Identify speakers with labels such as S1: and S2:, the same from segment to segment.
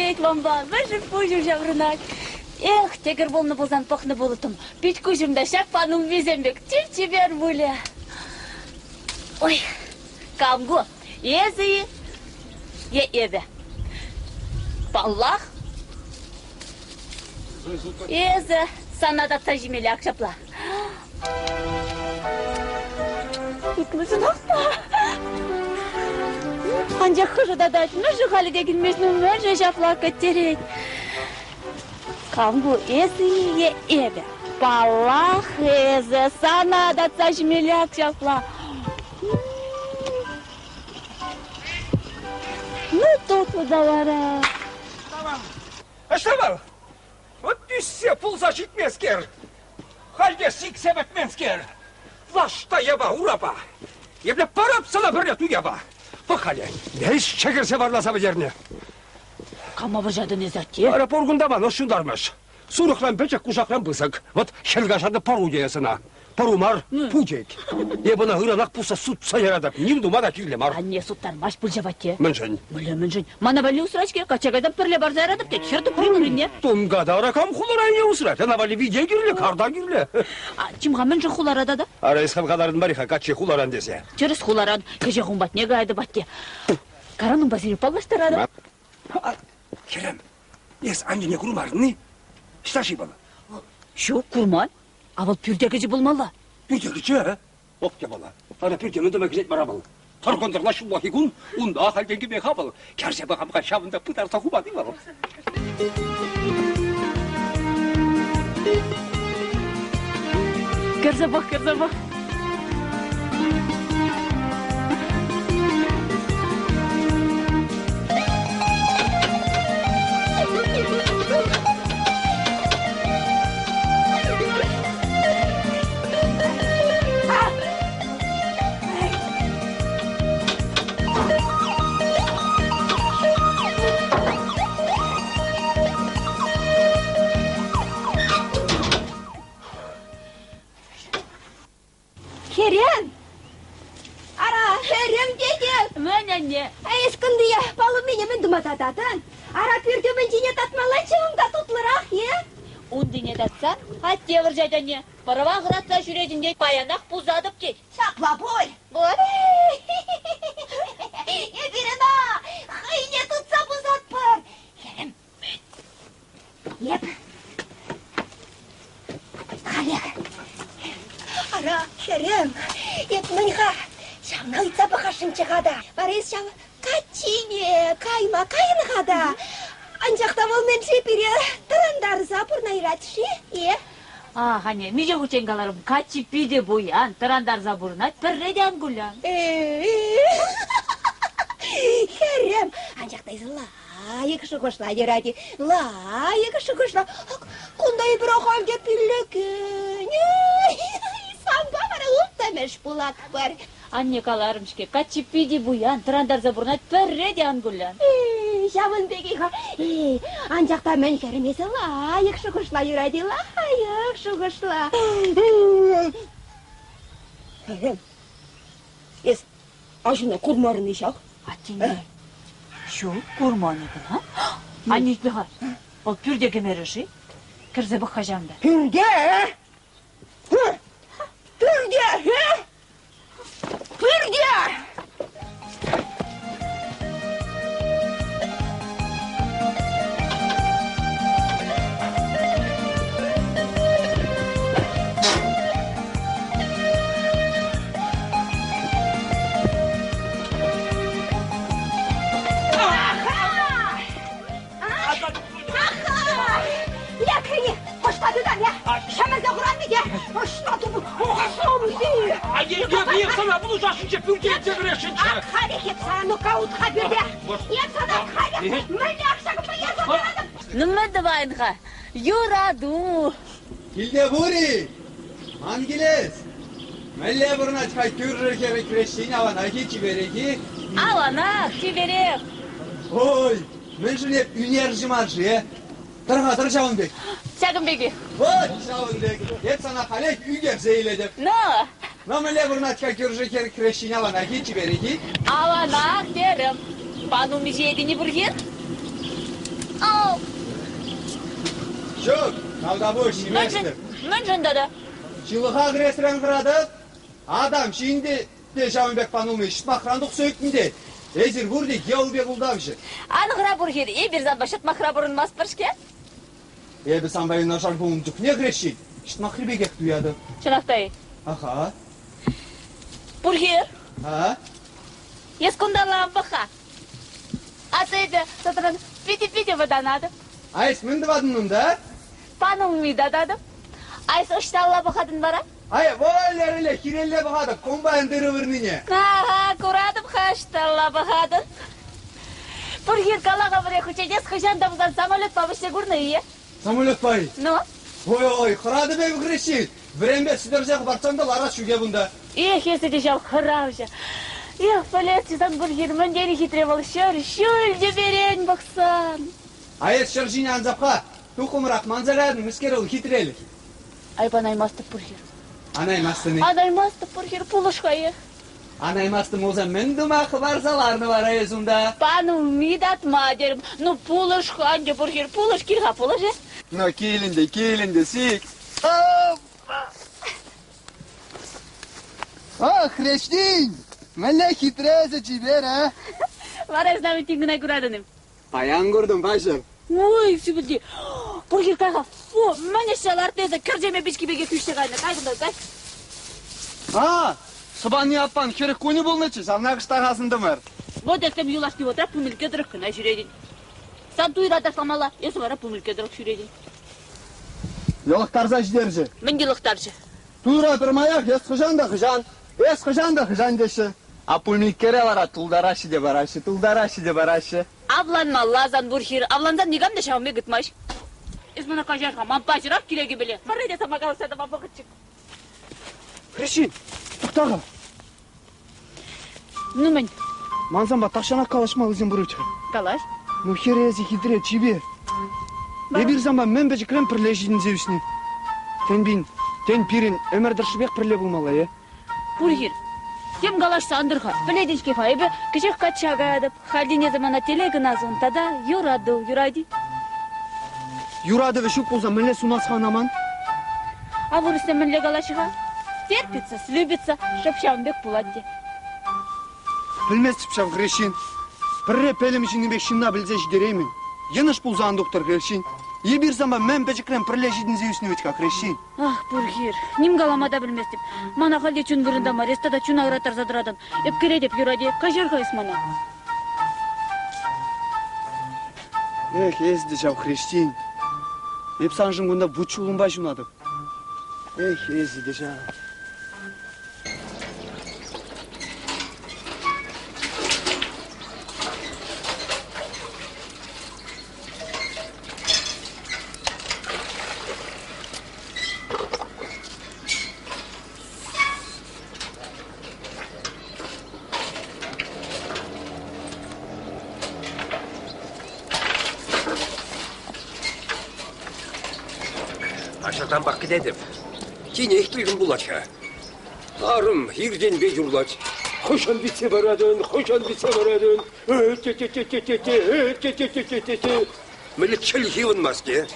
S1: килет манпа, мӗншӗн пуҫӑм ҫаврӑнать. Эх, тӗкӗр пулнӑ пулсан пӑхнӑ пулӑттӑм. Пит-куҫӑм та ҫак панулмисем пек чип-чипер пулӗ. Ой, кам ку? Эсӗ-и е эпӗ? Паллах, эсӗ сана татса ҫимелле ак ҫапла. Тутлӑ та. Анчах хӑшӗ татать, мӗншӗн халӗ те килмест, ну мӗншӗн ҫапла кӗттерет? Кам ку, эсӗ-и е эпӗ? Паллах, эсӗ, сана татса ҫимелле ак ҫапла. Ну, тутлӑ та вара.
S2: Ӑҫта вӑл? Вот ӳссе пулса ҫитменскер, халь те сиксе пӗтменскер, лаш та япа урапа. Епле парап сана пӗрле туяпа. Пӑх-халӗ, мӗш чӗкӗрсе варласа пӗтернӗ.
S1: Кама вӑрҫатӑн эс, атте?
S2: Ара, пур кунта ман ӑс ҫунтармӑш. Сурӑхран пӗчӗк, кушакран пысӑк. Вот хӗл каҫарнӑ пӑру теес ӑна. Пӑру мар, путек. Эп ӑна ыранах пусса сутса яратӑп. Ним тума та кирлӗ мар.
S1: Анне суттармасть пуль ҫав атте.
S2: Мӗншӗн?
S1: Мӗнле мӗншӗн? Мана валли усрать-ҫке, качча кайсан пӗрле парса яратӑп тет, хӗр тупри вырӑнне.
S2: Тунката ара кам хулара ӗне усрать? Ӑна валли вите кирлӗ, карта кирлӗ.
S1: А, чим-ха, мӗншӗн хулара тата?
S2: Ара, эс хам каларӑн мар-и-ха, каччи хуларан тесе.
S1: Тӗрӗс хуларан. Кӗҫех ун патне каятӑп, атте. Каран унпа сире паллаштаратӑп.
S2: Хӗрӗм, эс аннене курмарӑн-и? Ӑҫта-ши вӑл?
S1: Ҫук, курман. А вӑл пӳрте кӗчӗ пулмалла.
S2: Пӳрте кӗчӗ? Ох, япала. Ара пӳрте мӗн тума кӗрет вара вӑл? Тӑр-кӑнтӑрла ҫуллахи кун унта ахальтен кӗме-ха вӑл. Кӗрсе пӑхам-ха ҫавӑнта пытарса хуман-и вӑл?
S1: Кӗрсе пӑх, кӗрсе пӑх.
S3: Хӗрӗм! Ара, хӗрӗм тетӗп!
S1: Мӗн, анне?
S3: Эс кӑнтия палӑмине мӗн тума тататӑн? Ара, пӳрт умӗнчине татмаллаччӗ унта тутлӑрах, е?
S1: Унтине татсан, атте вӑрҫать анне. Пӑрӑва хӑратса ҫӳретӗн тет, паянах пусатӑп тет.
S3: Ҫапла пуль.
S1: Пуль.
S3: Эпир ӑна хӑйне тытса пусатпӑр. Хӗрӗм, эп халех. Ара, хӗрӗм, эп мӗн-ха ҫавна ыйтса пӑхасшӑнччӗ-ха та. Вара эс ҫав каччине кайма кайӑн-ха та. Анчах та вӑл мӗн-ши пире тӑрантарса пурӑнайрать-ши, е?
S1: Ах, анне, миҫе хутчен каларӑм, каччи питӗ пуян, тӑрантарса пурӑнать, пӗрре те ан кулян.
S3: Хӗрӗм, анчах та эсӗ лайӑх шухӑшла, юрать-и, лайӑх шухӑшла. Ак, кунта эпир ахаль те пиллекен. Санпа вара улттӑмӗш пулатпӑр.
S1: Анне каларӑм-ҫке, каччи питӗ пуян, тӑрантарса пурӑнать, пӗрре те ан кулян.
S3: Ҫавӑн пекех-ха. Анчах та мӗн хӗрӗм эсӗ лайӑх шухӑшла, юрать-и, лайӑх шухӑшла. Хӗрӗм, эс аҫуна курмарӑн-и ҫак?
S1: Аттене ҫук, курман эпӗ, а? Анне итле-ха, вӑл пӳрте кӗмерӗ-ши? Кӗрсе пӑх-ха ҫавӑнта.
S3: Пӳрте? Пӳрте? Пӳрте! Аха! Лекрӗне! Ӑҫта тытан, е? Ҫӗмӗрсе хуран те! Ӑҫта тупӑ?
S2: А е сана пулӑшасшӑнччӗ, пӳрте илсе кӗресшӗнччӗ.
S3: Ак халех эп сана ну-ка ут-ха пӳрте! Эп сана халех мӗнле акса кӑпа ярса паратӑп!
S1: Ну мӗн тӑвайӑн-ха? Юрату!
S4: Килте пур-и? Ман килес. Мӗнле пурӑнать-ха кӳршӗ хӗрӗ Хреҫҫин аванах-и, чиперех-и?
S1: Аванах, чиперех.
S4: Ой, мӗншӗн эп ӳнерҫӗ мар-ши, э? Тӑр-ха, тӑр ҫавӑн пек.
S1: Ҫакӑн пек-и?
S4: Вӑт ҫавӑн пек. Эп сана халех ӳкерсе илетӗп.
S1: Ну?
S4: Ну, мӗнле пурӑнать-ха кӳршӗ хӗр Хреҫҫин аванах-и, чиперех-и?
S1: Аванах терӗм. Панулми ҫиетӗн-и пурхи? Ау!
S4: Ҫук, тавтапуҫ, ҫиместӗп.
S1: Мӗншӗн тата?
S4: Ҫылӑха кӗресрен хӑратӑп. Адам ҫин те те ҫавӑн пек панулми ҫӑтмахран тухса ӳкнӗ тет. Эсир пурте йӑл пек ултавҫӑ.
S1: Ан хӑра, Пурхир, эпир санпа ҫӑтмахра пурӑнмастпӑр-ҫке.
S4: Эпӗ санпа юнашар пулнӑ чухне хресчен ҫӑтмахри пекех туятӑп.
S1: Чӑнах та-и?
S4: Аха.
S1: Пурхир.
S4: А?
S1: Эс кунталла ан пӑх-ха. Аса эпӗ санран питӗ-питӗ вӑтанатӑп.
S4: А эс мӗн тӑватӑн унта?
S1: Панулми тататӑп. А эс ӑҫталла пӑхатӑн вара?
S4: Ай, вӑл-лерелле, хирелле пӑхатӑп, комбайн тырӑ вырнине.
S1: Ага, куратӑп-ха, ӑҫталла пӑхатӑн. Пурхир кала-ха пӗрех хутчен, эс хӑҫан та пулсан самолетпа вӗҫсе курнӑ-и?
S4: Самолетпа-и?
S1: Ну?
S4: Ой-ой, хӑратӑп эпӗ хресчен. Вӗренпе сӗтӗрсе хӑпартсан та ларас ҫук эп унта.
S1: Эх, эсӗ те ҫав хӑравҫӑ. Эх, пӗлесчӗ сан Пурхир, мӗн тери хитре вӑл ҫӗр, ҫӳл тӳперен пӑхсан.
S4: А эс ҫӗр ҫине ан сап-ха, туххӑмрах манса кайрӑн, мӗскер вӑл хитрелӗх?
S1: Айпанаймастӑп, Пурхир.
S4: Анаймастӑн-и?
S1: Анаймастӑп, Пурхир, пулӑш-ха эх.
S4: Анаймастӑн пулсан мӗн тума хӑпарса ларнӑ вара эс унта?
S1: Панулми татма терӗм. Ну, пулӑш-ха ӗнтӗ, Пурхир, пулӑш, кил-ха, пулӑш.
S4: Ну, кил ӗнтӗ, кил ӗнтӗ, сик. Ах, Хреҫтин! Мӗнле хитре эсӗ чипер, а?
S1: Вара эс навіть кӑна куратӑн-им?
S4: Паян куртӑм, паҫӑр.
S1: Ой, сӳпӗлти. Пурхи кай-ха. Фу, мӗн ӗҫсе лартнӑ эсӗ? Кӗрчеме пички пекех ӳссе кайнӑ. Кай кунта, кай.
S4: А, Сӑпани аппан 40 кунӗ пулнӑччӗ, ҫавна кӑштах асӑнтӑмӑр.
S1: Вот эсем юлашки вӑхӑтра пумилкке тӑрӑх кӑна ҫӳретӗн. Сан туйра ташламалла, эсӗ вара пумилкке тӑрӑх ҫӳретӗн.
S4: Йӑлӑхтарса ҫитерчӗ.
S1: Мӗн йӑлӑхтарчӗ?
S4: Туйра пӗрмаях эс хӑҫан та хӑҫан, эс хӑҫан та хӑҫан теҫҫӗ. А пумилккере вара тултараҫҫӗ те параҫҫӗ, тултараҫҫӗ те параҫҫӗ.
S1: Авланмалла сан пур хир, авлансан никам та ҫавӑн пек ыйтмасть. Эс мана каҫар-ха, ман паҫӑрах киле кӗмелле. Пӗрре те сама калаҫса тӑма вӑхӑт ҫук.
S4: Хресчен, тӑхта-ха.
S1: Ну мӗн?
S4: Ман санпа тахҫанах калаҫмаллисем пур-ха.
S1: Калаҫ.
S4: Ну хӗр эсӗ хитре, чипер. Эпир санпа мӗн пӗчӗкрен пӗрле ҫитӗнсе ӳснӗ. Тен, пин, тен, пирӗн ӗмӗр тӑршшӗпех пӗрле пулмалла, е?
S1: Пурхир, тем калаҫса ан тӑр-ха. Пӗлетӗн-ҫке-ха, эпӗ кӗҫех качча каятӑп. Хальтен эсӗ мана телей кӑна сун тата юрату, юрать-и?
S4: Юратӑвӗ ҫук пулсан мӗнле сунас-ха ӑна ман?
S1: А вырӑссем мӗнле калаҫҫӗ-ха? Терпится, слюбится, шӑп ҫавӑн пек пулать те.
S4: Пӗлместӗп ҫав хресчен. Пӗрре пӗлӗм ҫынни пек ҫынна пӗлсе ҫитереймӗн. Йӑнӑш пулса ан тухтӑр хресчен. Эпир санпа мӗн пӗчӗкрен пӗрле ҫитӗнсе ӳснӗ вӗт-ха хресчен.
S1: Ах, Пурхир, ним калама та пӗлместӗп. Мана халь те чун вырӑнта мар, эс тата чуна ыраттарса тӑратӑн. Эп кӗретӗп, юрать-и? Каҫар-ха эс мана.
S4: Эх, эс те ҫав хресчен. Эп саншӑн кунта вут-ҫулӑмпа ҫунатӑп. Эх, эсӗ те ҫав.
S2: Ачартанпах кӗтетӗп. Тинех туйӑм пулать-ха. Арӑм иртенпе юрлать. Хӑҫан витсе паратӑн, хӑҫан витсе паратӑн? Те-те-те-те-те-те-те-те-те-те-те-те. Мӗнле чӗлхи ывӑнмасть те?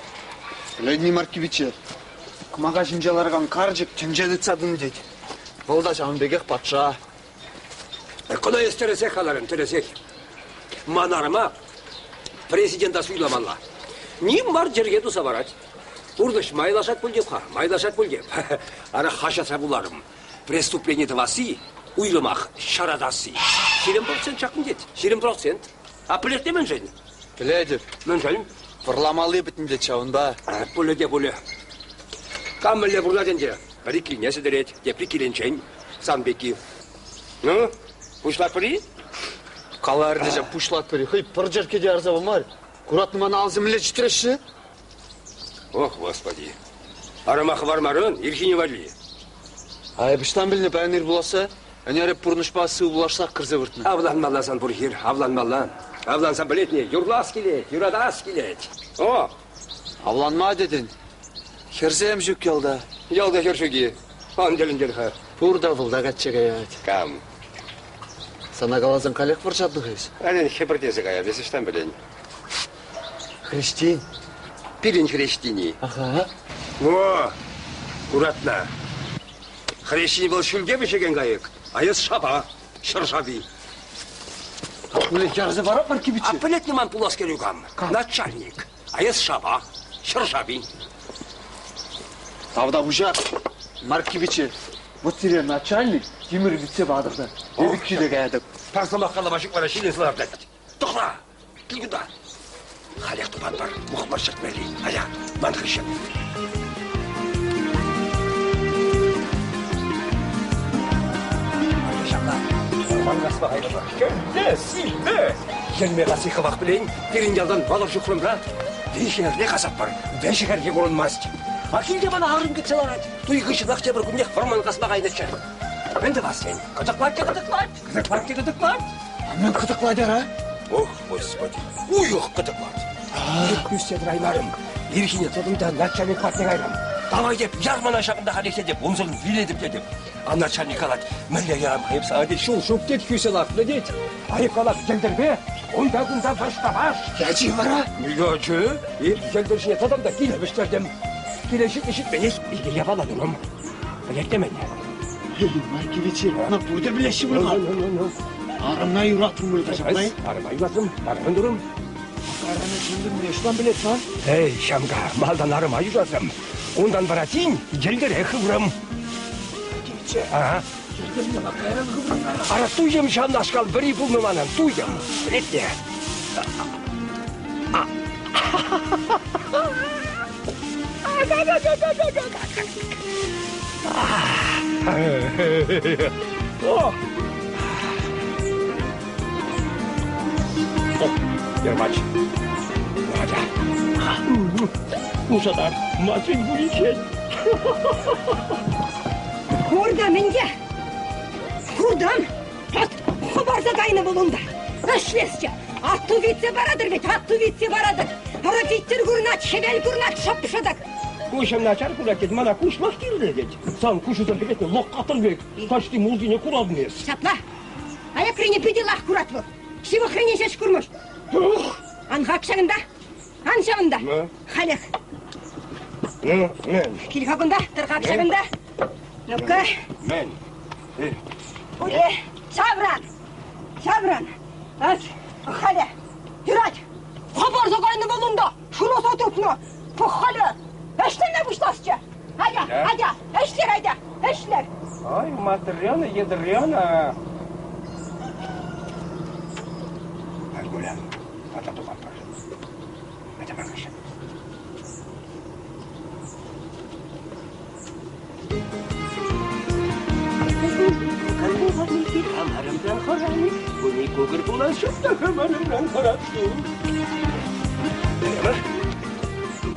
S4: Леонид Марковиче, кӑмака ҫинче ларакан карчӑк тӗнче тытса тӑнӑ тет. Вӑл та ҫавӑн пекех патша.
S2: Кӑна эс тӗрӗсех каларӑн, тӗрӗсех. Ман арӑма президента суйламалла. Ним мар йӗрке туса парать. Пурнӑҫ майлашать пуль теп-ха, майлашать пуль теп. Ара хаҫатра вуларӑм. Преступлени тӑвасси, уйрӑмах ҫаратасси, 20% чакнӑ тет, 20%. А пӗлетне мӗншӗн?
S4: Пӗлетӗп.
S2: Мӗншӗн?
S4: Вӑрламалли пӗтнӗ тет ҫавӑнпа.
S2: Пулӗ те пулӗ. Кам мӗнле пурӑнать ӗнтӗ? Пӗри килне сӗтӗрет, тепри килӗнчен. Сан пекки. Ну, пуҫлатпӑр-и?
S4: Каларӗ те ҫав пуҫлатпӑр-и. Хӑй пӗр черкке те ярса памарӗ. Куратнӑ мана алсем мӗнле чӗтреҫҫӗ?
S2: Ох, Господи! Арӑма хӑвармарӑн ирхине валли.
S4: А эп ӑҫтан пӗлнӗ паян ир пуласса? Ӗнер эп пурнӑҫпа сывпуллашсах кӗрсе выртнӑ.
S2: Авланмалла сан пур хир, авланмалла. Авлансан пӗлетне, юрлас килет, юратас килет. О!
S4: Авланма тетӗн. Хӗрсем ҫук ялта.
S2: Ялта хӗр ҫук-и? Ан тӗлӗнтер-ха.
S4: Пур та вӑл та качча каять.
S2: Кам?
S4: Сана каласан каллех вӑрҫатӑн-ха эс.
S2: Ӗнен хӗпӗртесе каять, эс ӑҫтан пӗлен?
S4: Хрестин.
S5: Пирӗн хрестини.
S4: Аха.
S5: О, куратна. Хресчен вӑл ҫӳлте вӗҫекен кайӑк, а эс шапа, ҫӗр шапи.
S4: Пулӗ ярса парап Маркипиче.
S5: А пӗлетне ман пулас кӗрӳ кам? Начальник. А эс шапа, ҫӗр шапи.
S4: Тавтапуҫах, Маркипиче. Вот сире начальник тимӗр витсе патӑр та. Эпӗ киле каятӑп.
S5: Пар сӑмах калама ҫук мана ҫилес лартать. Тӑхла! Кил кунта. Халех тупатпӑр, мухмӑр чӗртмелли. Ая, ман хыҫҫӑн. Ҫапла, вӑрман касма кайрӑмӑр. Хӗлле, сивве! Йӗнме касси хӑвах пӗлен, пирӗн ялтан вӑтӑр ҫухрӑмра виҫӗ эрне касатпӑр, виҫӗ хӗрхи курӑнмасть. А килте мана арӑм кӗтсе ларать. Туй хыҫҫӑнах тепӗр куннех вӑрман касма кайнӑччӗ. Мӗн тӑвас тен? Кӑтӑклать те кӑтӑклать, кӑтӑклать те кӑтӑклать.
S4: Мӗн кӑтӑклать ара?
S5: Ох, Господи, уйӑх кӑтӑклать. Эп ӳссе тӑраймарӑм. Ирхине тӑтӑм та начальник патне кайрӑм. Давай теп, яр мана ҫакӑнта халех тетӗп, унсӑрӑн вилетӗп тетӗп. А начальник калать, мӗнле ярам-ха эп сана тет, ҫул ҫук тет, хӳсе лартнӑ тет. А эп калап, йӗлтӗрпе, унта-кунта вӑш-та-ваш.
S4: Ячӗ вара?
S5: Ячӗ. Эп йӗлтӗр ҫине тӑтӑм та киле вӗҫтертӗм. Киле ҫитнӗ-ҫитменех икӗ япала турӑм. Пӗлеттӗм ӗнтӗ.
S4: Маркевичи, ӑна пурте пӗлеҫҫӗ пуль-ха. Арӑмна юратрӑм пуль та ҫапла-и?
S5: Арӑма юратрӑм, арӑмӑн турӑм.
S4: Арӑмӗ чӑн-чӑн мӗнле пӗлет сан?
S5: Эй, ҫамка, малтан арӑма юратрӑм. Унтан вара тин йӗлтӗре хыврӑм.
S4: Маркевиче,
S5: Ага.
S4: йӗлтӗрне кайран хыврӑм.
S5: Ара, туйӑм ҫавнашкал вӗри пулнӑ манӑн, туйӑм. Пӗлетне. О! Ермач. Надя. Ушатар, мачен пуличчен.
S3: Куртӑм ӗнтӗ. Куртӑм. Пат хӑпарса кайнӑ вӑл унта. Ӗҫлесчӗ. Атту витсе паратӑр вӗт, атту витсе паратӑр. Ара виттӗр курнать, хӗвел курнать, шӑп-шӑтӑк.
S2: Куҫӑм начар курать тет, мана куҫлах кирлӗ тет. Сан куҫусем пекетне лӑккатӑр пек, таҫти мултине куратӑн эс.
S3: Ҫапла. Аякрине питӗ лах курать вӑл. Ҫывӑхрине ҫеҫ курмӑш.
S2: Ух!
S3: Ан хак ҫакӑнта. Ан ҫавӑнта. Халех.
S5: Ну, мӗн?
S3: Кил-ха кунта, тӑр-хак ҫакӑнта. Ну-ка.
S5: Мӗн?
S3: Уре, ҫавран! Ҫавран! Ас, халӗ! Юрать! Хӑпарса кайнӑ вӑл унта! Шыраса тупнӑ! Пӑх халӗ! Ӗҫлеме пуҫласчӗ! Атя, атя, ӗҫлер, атя, ӗҫлер!
S2: Ай, Матрена, Едрена!
S5: Ай, Гуля, тата тухатпӑр. Атя, ман Хамарӑмран хӑрани, куни кукӑр пулас ҫук та хамарӑмран хӑрать.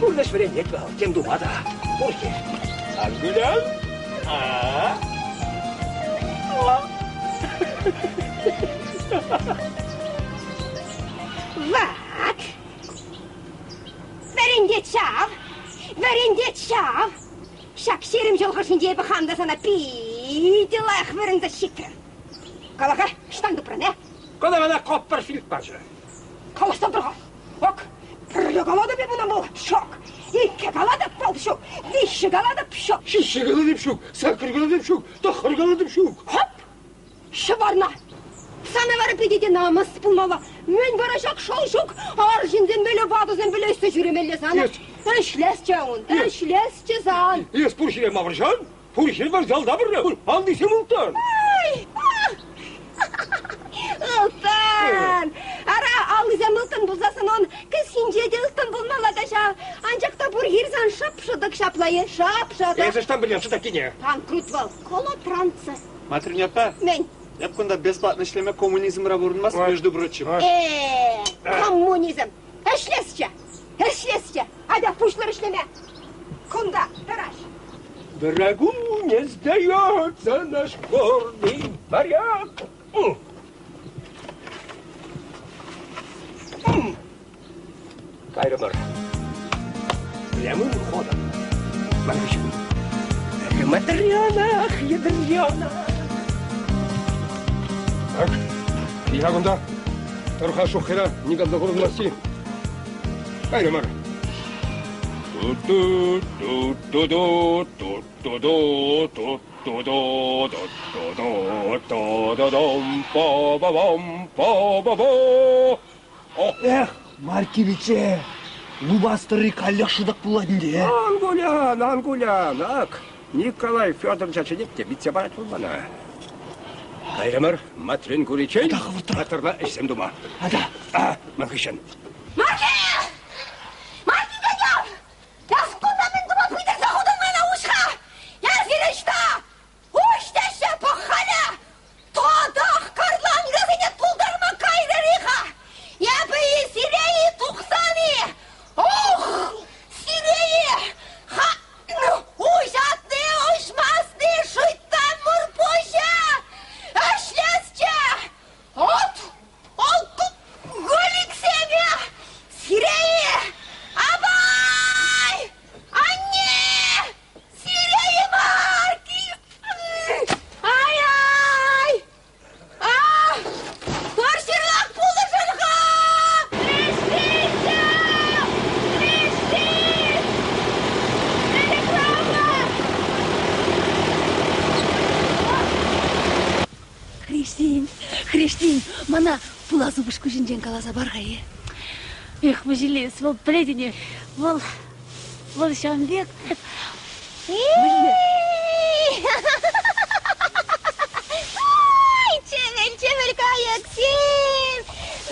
S5: Пурнӑҫ вӗрентет вӑл, тем тума та. Пурте. Ан кулян. А?
S3: Ват! Вӗрентет ҫав! Вӗрентет ҫав! Ҫак 20 ҫул хушшинче эпӗ хам та сана питӗ лайӑх вӗренсе ҫитрӗм. Кала-ха, ӑҫтан тупрӑн, э?
S2: Кӑна мана Копперфильд пачӗ.
S3: Калаҫса тӑр-ха. Ок, пӗрре калатӑп эп ӑна вӑл, ҫук. Иккӗ калатӑп вӑл, ҫук. Виҫҫӗ калатӑп, ҫук.
S2: Ҫиччӗ калатӑп, ҫук. Саккӑр калатӑп, ҫук. Тӑххӑр калатӑп, ҫук.
S3: Хоп! Ҫӑварна! Сана вара питӗ те намӑс пулмалла. Мӗн вара ҫак шӑл ҫук? Арҫынсемпеле ватӑсемпеле ӗҫсе ҫӳремелле сан. Ӗҫлесчӗ ун, ӗҫлесчӗ сан.
S2: Эс пур ҫӗре мавӑрҫан, пур ҫӗр вокзалта пӗрле, аллисем ылтӑн.
S3: Ылтӑн! Ара, аллисем ылтӑн пулсассӑн ун кӗсйинче те ылтӑн пулмалла та ҫав. Анчах та пур хир сан шӑп-шӑтӑк ҫапла е шап-шӑтӑк.
S2: Эс ӑҫтан пӗлен шӑтӑккине?
S3: Панкрут вӑл, колотранца.
S4: Матрюня аппа,
S3: Мӗн?
S4: эп кунта бесплатно ӗҫлеме коммунизмра пурӑнмасть, между прочим.
S3: Э, коммунизм! Ӗҫлесчӗ! Ӗҫлесчӗ! Атя, пуҫлӑр ӗҫлеме! Кунта, тӑраш!
S2: Врагу не сдается наш гордый моряк. Кайрӑмӑр. Прямым ходом. Ман хыҫҫӑн. Матрена, ах, ядрена.
S5: Так, я кунта. Тӑр-ха шуххера, никам та курӑнмасси.
S2: Кайрӑмӑр. Ту-ту-ту-ту-ту, ту-ту-ту, ту-ту-ту, ту-ту-ту, ту-ту-тум, по-ба-бом, по-ба-бо.
S4: Эх, Маркевиче, лупас тӑрри каллех шӑтӑк пулать ӗнтӗ, э?
S2: Ан кулян, ан кулян, ак, Николай Федоровича чӗнет те витсе парать вӑл мана. Кайрӑмӑр, Матрен куриччен паттӑрла ӗҫсем тума.
S4: Ата.
S2: А, ман хыҫҫӑн.
S3: Марки! Марки тетя! Эс кунта мӗн тума пытарса хутӑн мана уҫ-ха! Эс ӑҫта? Уҫ теҫҫӗ, пӑх-халӗ! Татах карланкӑсене тултарма кайрӑр-и-ха? Эпӗ-и сире-и тухсан-и? Ух, сире-и? Ха, уҫатни, уҫмасни, шуйттан мур пуҫӗ! Ӗҫлесчӗ! От, алкоголиксене! Сире-и? Абай! Анне! Сире-и мар! Ай-ай! А! Пӑр ҫырлах пулӑшӑр-ха!
S1: Крестите! Крестит! Телеграмма! Хрестин, Хрестин, мана пулас упӑшку ҫинчен каласа пар-ха, е. Эх, Василис, вӑл пӗлетӗн-и, вӑл, вӑл ҫавӑн пек. Мӗнле?
S3: Ай, чӗвӗл, чӗвӗл кайӑксем!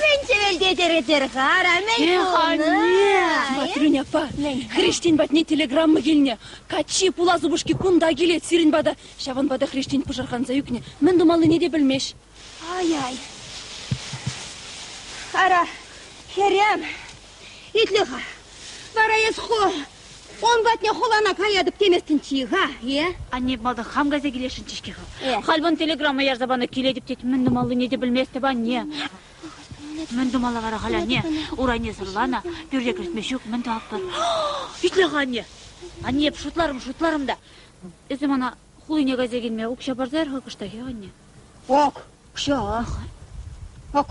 S3: Мӗн чӗвӗлтетӗр-ха, ара, мӗн
S1: Эх,
S3: пулнӑ?
S1: анне!
S6: Матрюня аппа, Хрестин патне телеграмма килнӗ. Каччи пулас упӑшки кунта килет сирӗн пата. Ҫавӑнпа та хресчен пӑшӑрханса ӳкнӗ, мӗн тумаллине те пӗлмест.
S3: Ай-ай. Ара, хӗрӗм, итле-ха. Вара эс ху ун патне хулана каятӑп теместӗнччӗ-и-ха, е?
S1: Анне малтан хам кайса килесшӗнччӗ-ҫке-ха.
S3: Э.
S1: Халь вон телеграмма ярса панӑ килетӗп тет, мӗн тумаллине те пӗлместӗп, анне. Мӗн тумалла вара халь, анне? Урайне сӑрланӑ, пӳрте кӗртме ҫук, мӗн тӑватпӑр? Итле-ха, анне. Анне, эп шутларӑм, шутларӑм та. Эсӗ мана хулине кайса килме укҫа парса яр-ха кӑштах, анне.
S3: Ок, укҫа. Ок,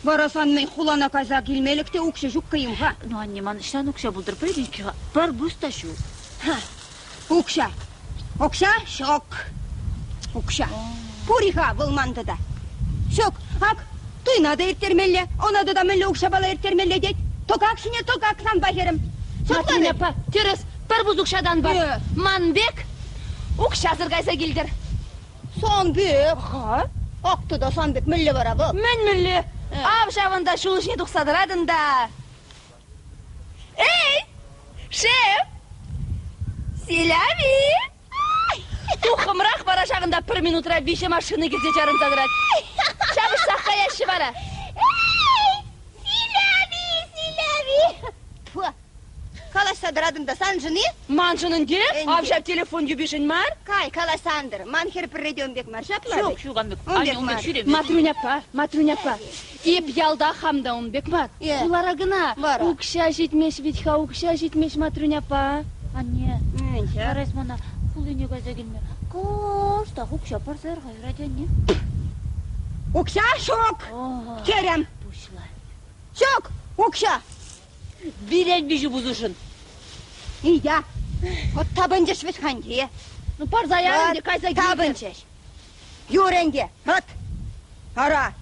S3: вара сан мӗн хулана кайса килмелӗх те укҫа ҫуккӑ-им-ха?
S1: Ну, анне, ман ӑҫтан укҫа пултӑр, пӗлетӗн-ҫке-ха, пӗр пус та ҫук.
S3: Ха, укҫа. Укҫа ҫук. Укҫа. Пур-и-ха вӑл ман тата? Ҫук, ак, туйна та ирттермелле, ӑна тата мӗнле укҫапала ирттермелле тет. Тӑкак ҫине тӑкак санпа, хӗрӗм.
S6: Матрюня аппа, тӗрӗс, пӗр пус укҫатан пар.
S3: Э.
S6: Ман пек укҫасӑр кайса килтӗр.
S3: Сан пек. Ак тата сан пек мӗнле вара вӑл?
S6: Мӗн мӗнле? Ав ҫавӑнта ҫул ҫине тухса тӑратӑн та. Эй, шеф! Селяви! Туххӑмрах вара ҫакӑнта пӗр минутра виҫӗ машина килсе чарӑнса тӑрать. Ҫапӑҫсах каяҫҫӗ вара.
S3: Эй, Селяви, Селяви! Тьфу! Калаҫса тӑратӑн та саншӑн-и?
S6: Маншӑн ӗнтӗ,
S3: Ӗнтӗ.
S6: ав ҫав телефон юпишӗн мар.
S3: Кай, калаҫса ан тӑр. Ман хӗр пӗрре те ун пек мар ҫапла.
S1: Ҫук, ҫук, ан пек.
S3: Ун
S1: Анне,
S3: пек
S1: ун пек
S3: мар.
S1: ҫӳреме.
S6: Матрюня аппа, Матрюня аппа, эп ялта хам та ун пек мар.
S3: Е.
S6: Хулара кӑна
S3: Вара.
S6: укҫа ҫитмест вӗт-ха, укҫа ҫитмест, Матрюня аппа.
S1: Анне,
S3: Мӗн ҫав?
S1: вара эс мана хулине кайса килме кӑштах укҫа парса яр-ха, юрать, анне?
S3: Укҫа ҫук,
S1: О,
S3: хӗрӗм.
S1: пуҫла.
S3: Ҫук, укҫа.
S1: Вилен виҫӗ пусӑшӑн.
S3: Ия, вот тапӑнчӗҫ вӗт ханьте.
S6: Ну, парса яр ӗнтӗ, кайса килтӗр.
S3: Тапӑнчӗҫ. Юр ӗнтӗ, вот. Ара,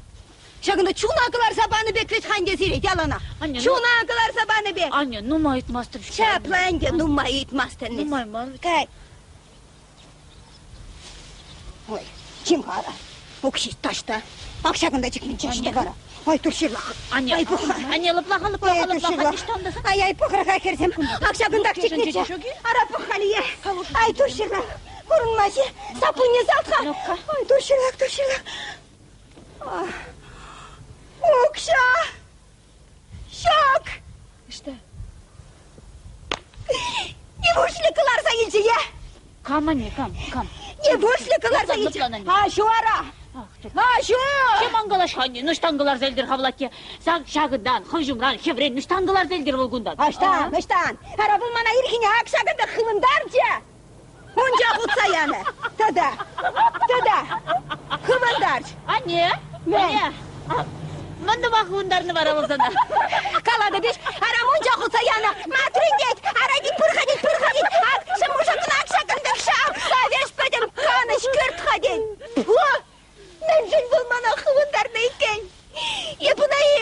S3: ҫакӑнта чуна кӑларса панӑ пек вӗт ханьте сире яланах.
S1: Анне, ну-
S3: Чуна кӑларса панӑ пек.
S1: Анне, нумай ыйтмастӑп-ҫке.
S3: Ҫапла ӗнтӗ, нумай ыйтмастӑн.
S1: Нумай мар.
S3: Кай. Ой, чим-ха, укҫи таҫта. Ак ҫакӑнта чикменччӗ ӑҫта вара? Ай, тур ҫырлах.
S1: Анне,
S3: Ай, пӑх-ха.
S1: анне, лӑплаха, лӑплаха,
S3: Ай, тур
S1: лӑплаха,
S3: ҫырлах.
S1: ниҫтан та.
S3: Ай, ай, пӑхӑр-ха, хӗрсем. Ак ҫакӑнтах чикнӗччӗ. Ара, пӑх-халие. Ай, тур ҫырлах. Курӑнмасть-и? Саппунне салт-ха. Ай, тур ҫырлах, тур ҫырлах. Укҫа! Ҫук!
S6: Ӑҫта?
S3: Нивушлӗ кӑларса илчӗ, е?
S1: Кам, анне, кам, кам?
S3: Нивушлӗ кӑларса илчӗ?
S1: Лӑплан, анне.
S3: Аҫу ара!
S1: Ах, тур.
S3: Аҫу!
S1: Чем ан калаҫ-ха, анне, ӑҫтан кӑларса илтӗр-ха вӑл атте? Ҫакӑнтан, хӑв ҫумран, хӗврен, ӑҫтан кӑларса илтӗр вӑл кунтан?
S3: Ӑҫтан, ӑҫтан? Ара, вӑл мана ирхине ак ҫакӑнта хывӑнтарчӗ! Мунча хутса янӑ. Тата, тата, хывӑнтарч.
S1: Анне,
S3: Мӗн?
S1: анне. Мӗн тума хывӑнтарнӑ вара вӑл сана?
S3: Калатӑп ӗҫ, ара мунча хутса янӑ. Матрин тет, ара тет, пыр-ха тет, пыр-ха тет. Ак, шӑмушӑкна ҫакӑн пек шапса веш пӗтӗм канӑҫ кӗрт-ха тет. Фу! Мӗншӗн вӑл мана хывӑнтарнӑ иккен? Эп ӑна-и,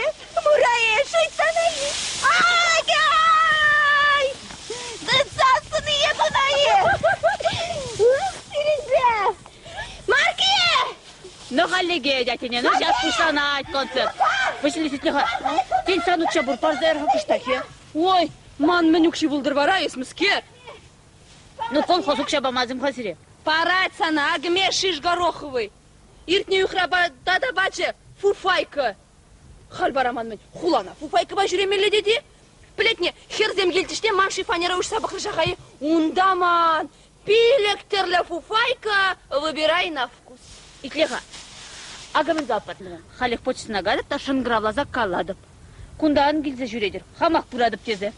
S3: мура-и, шуйттана-и? Ай-ай! Тытсассӑн-и эп ӑна-и? Ух, сирӗнпе! Марки!
S1: Ну, халлӗхе, дядя, ну, сейчас пуҫланать концерт. Василий Светлиха, тен, сан укҫа пур, парса яр-ха кӑштах-и?
S6: Ой, ман мӗн укҫи пултӑр вара, эс мӗскер?
S1: Ну, колхоз укҫа памазым-ха сире.
S6: Парать сана, акӑ шиш гороховый. Иртнӗ юхрапа тата пачӗ фуфайка. Халь вара ман мӗн, хулана фуфайкӑпа ҫӳремелле тет-и? Пӗлетне, хӗрсем килчӗҫ те ман шифоньера уҫса пӑхрӗҫ-ха-и? Унта ман Пилӗк тӗрлӗ фуфайка выбирай на вкус.
S1: Итле-ха. Акӑ мӗн калатпӑр. Халех почтӑна кайӑп та шӑнкӑравласа калатӑп. Кунта ан килсе ҫӳретӗр, хамах пыратӑп тесе.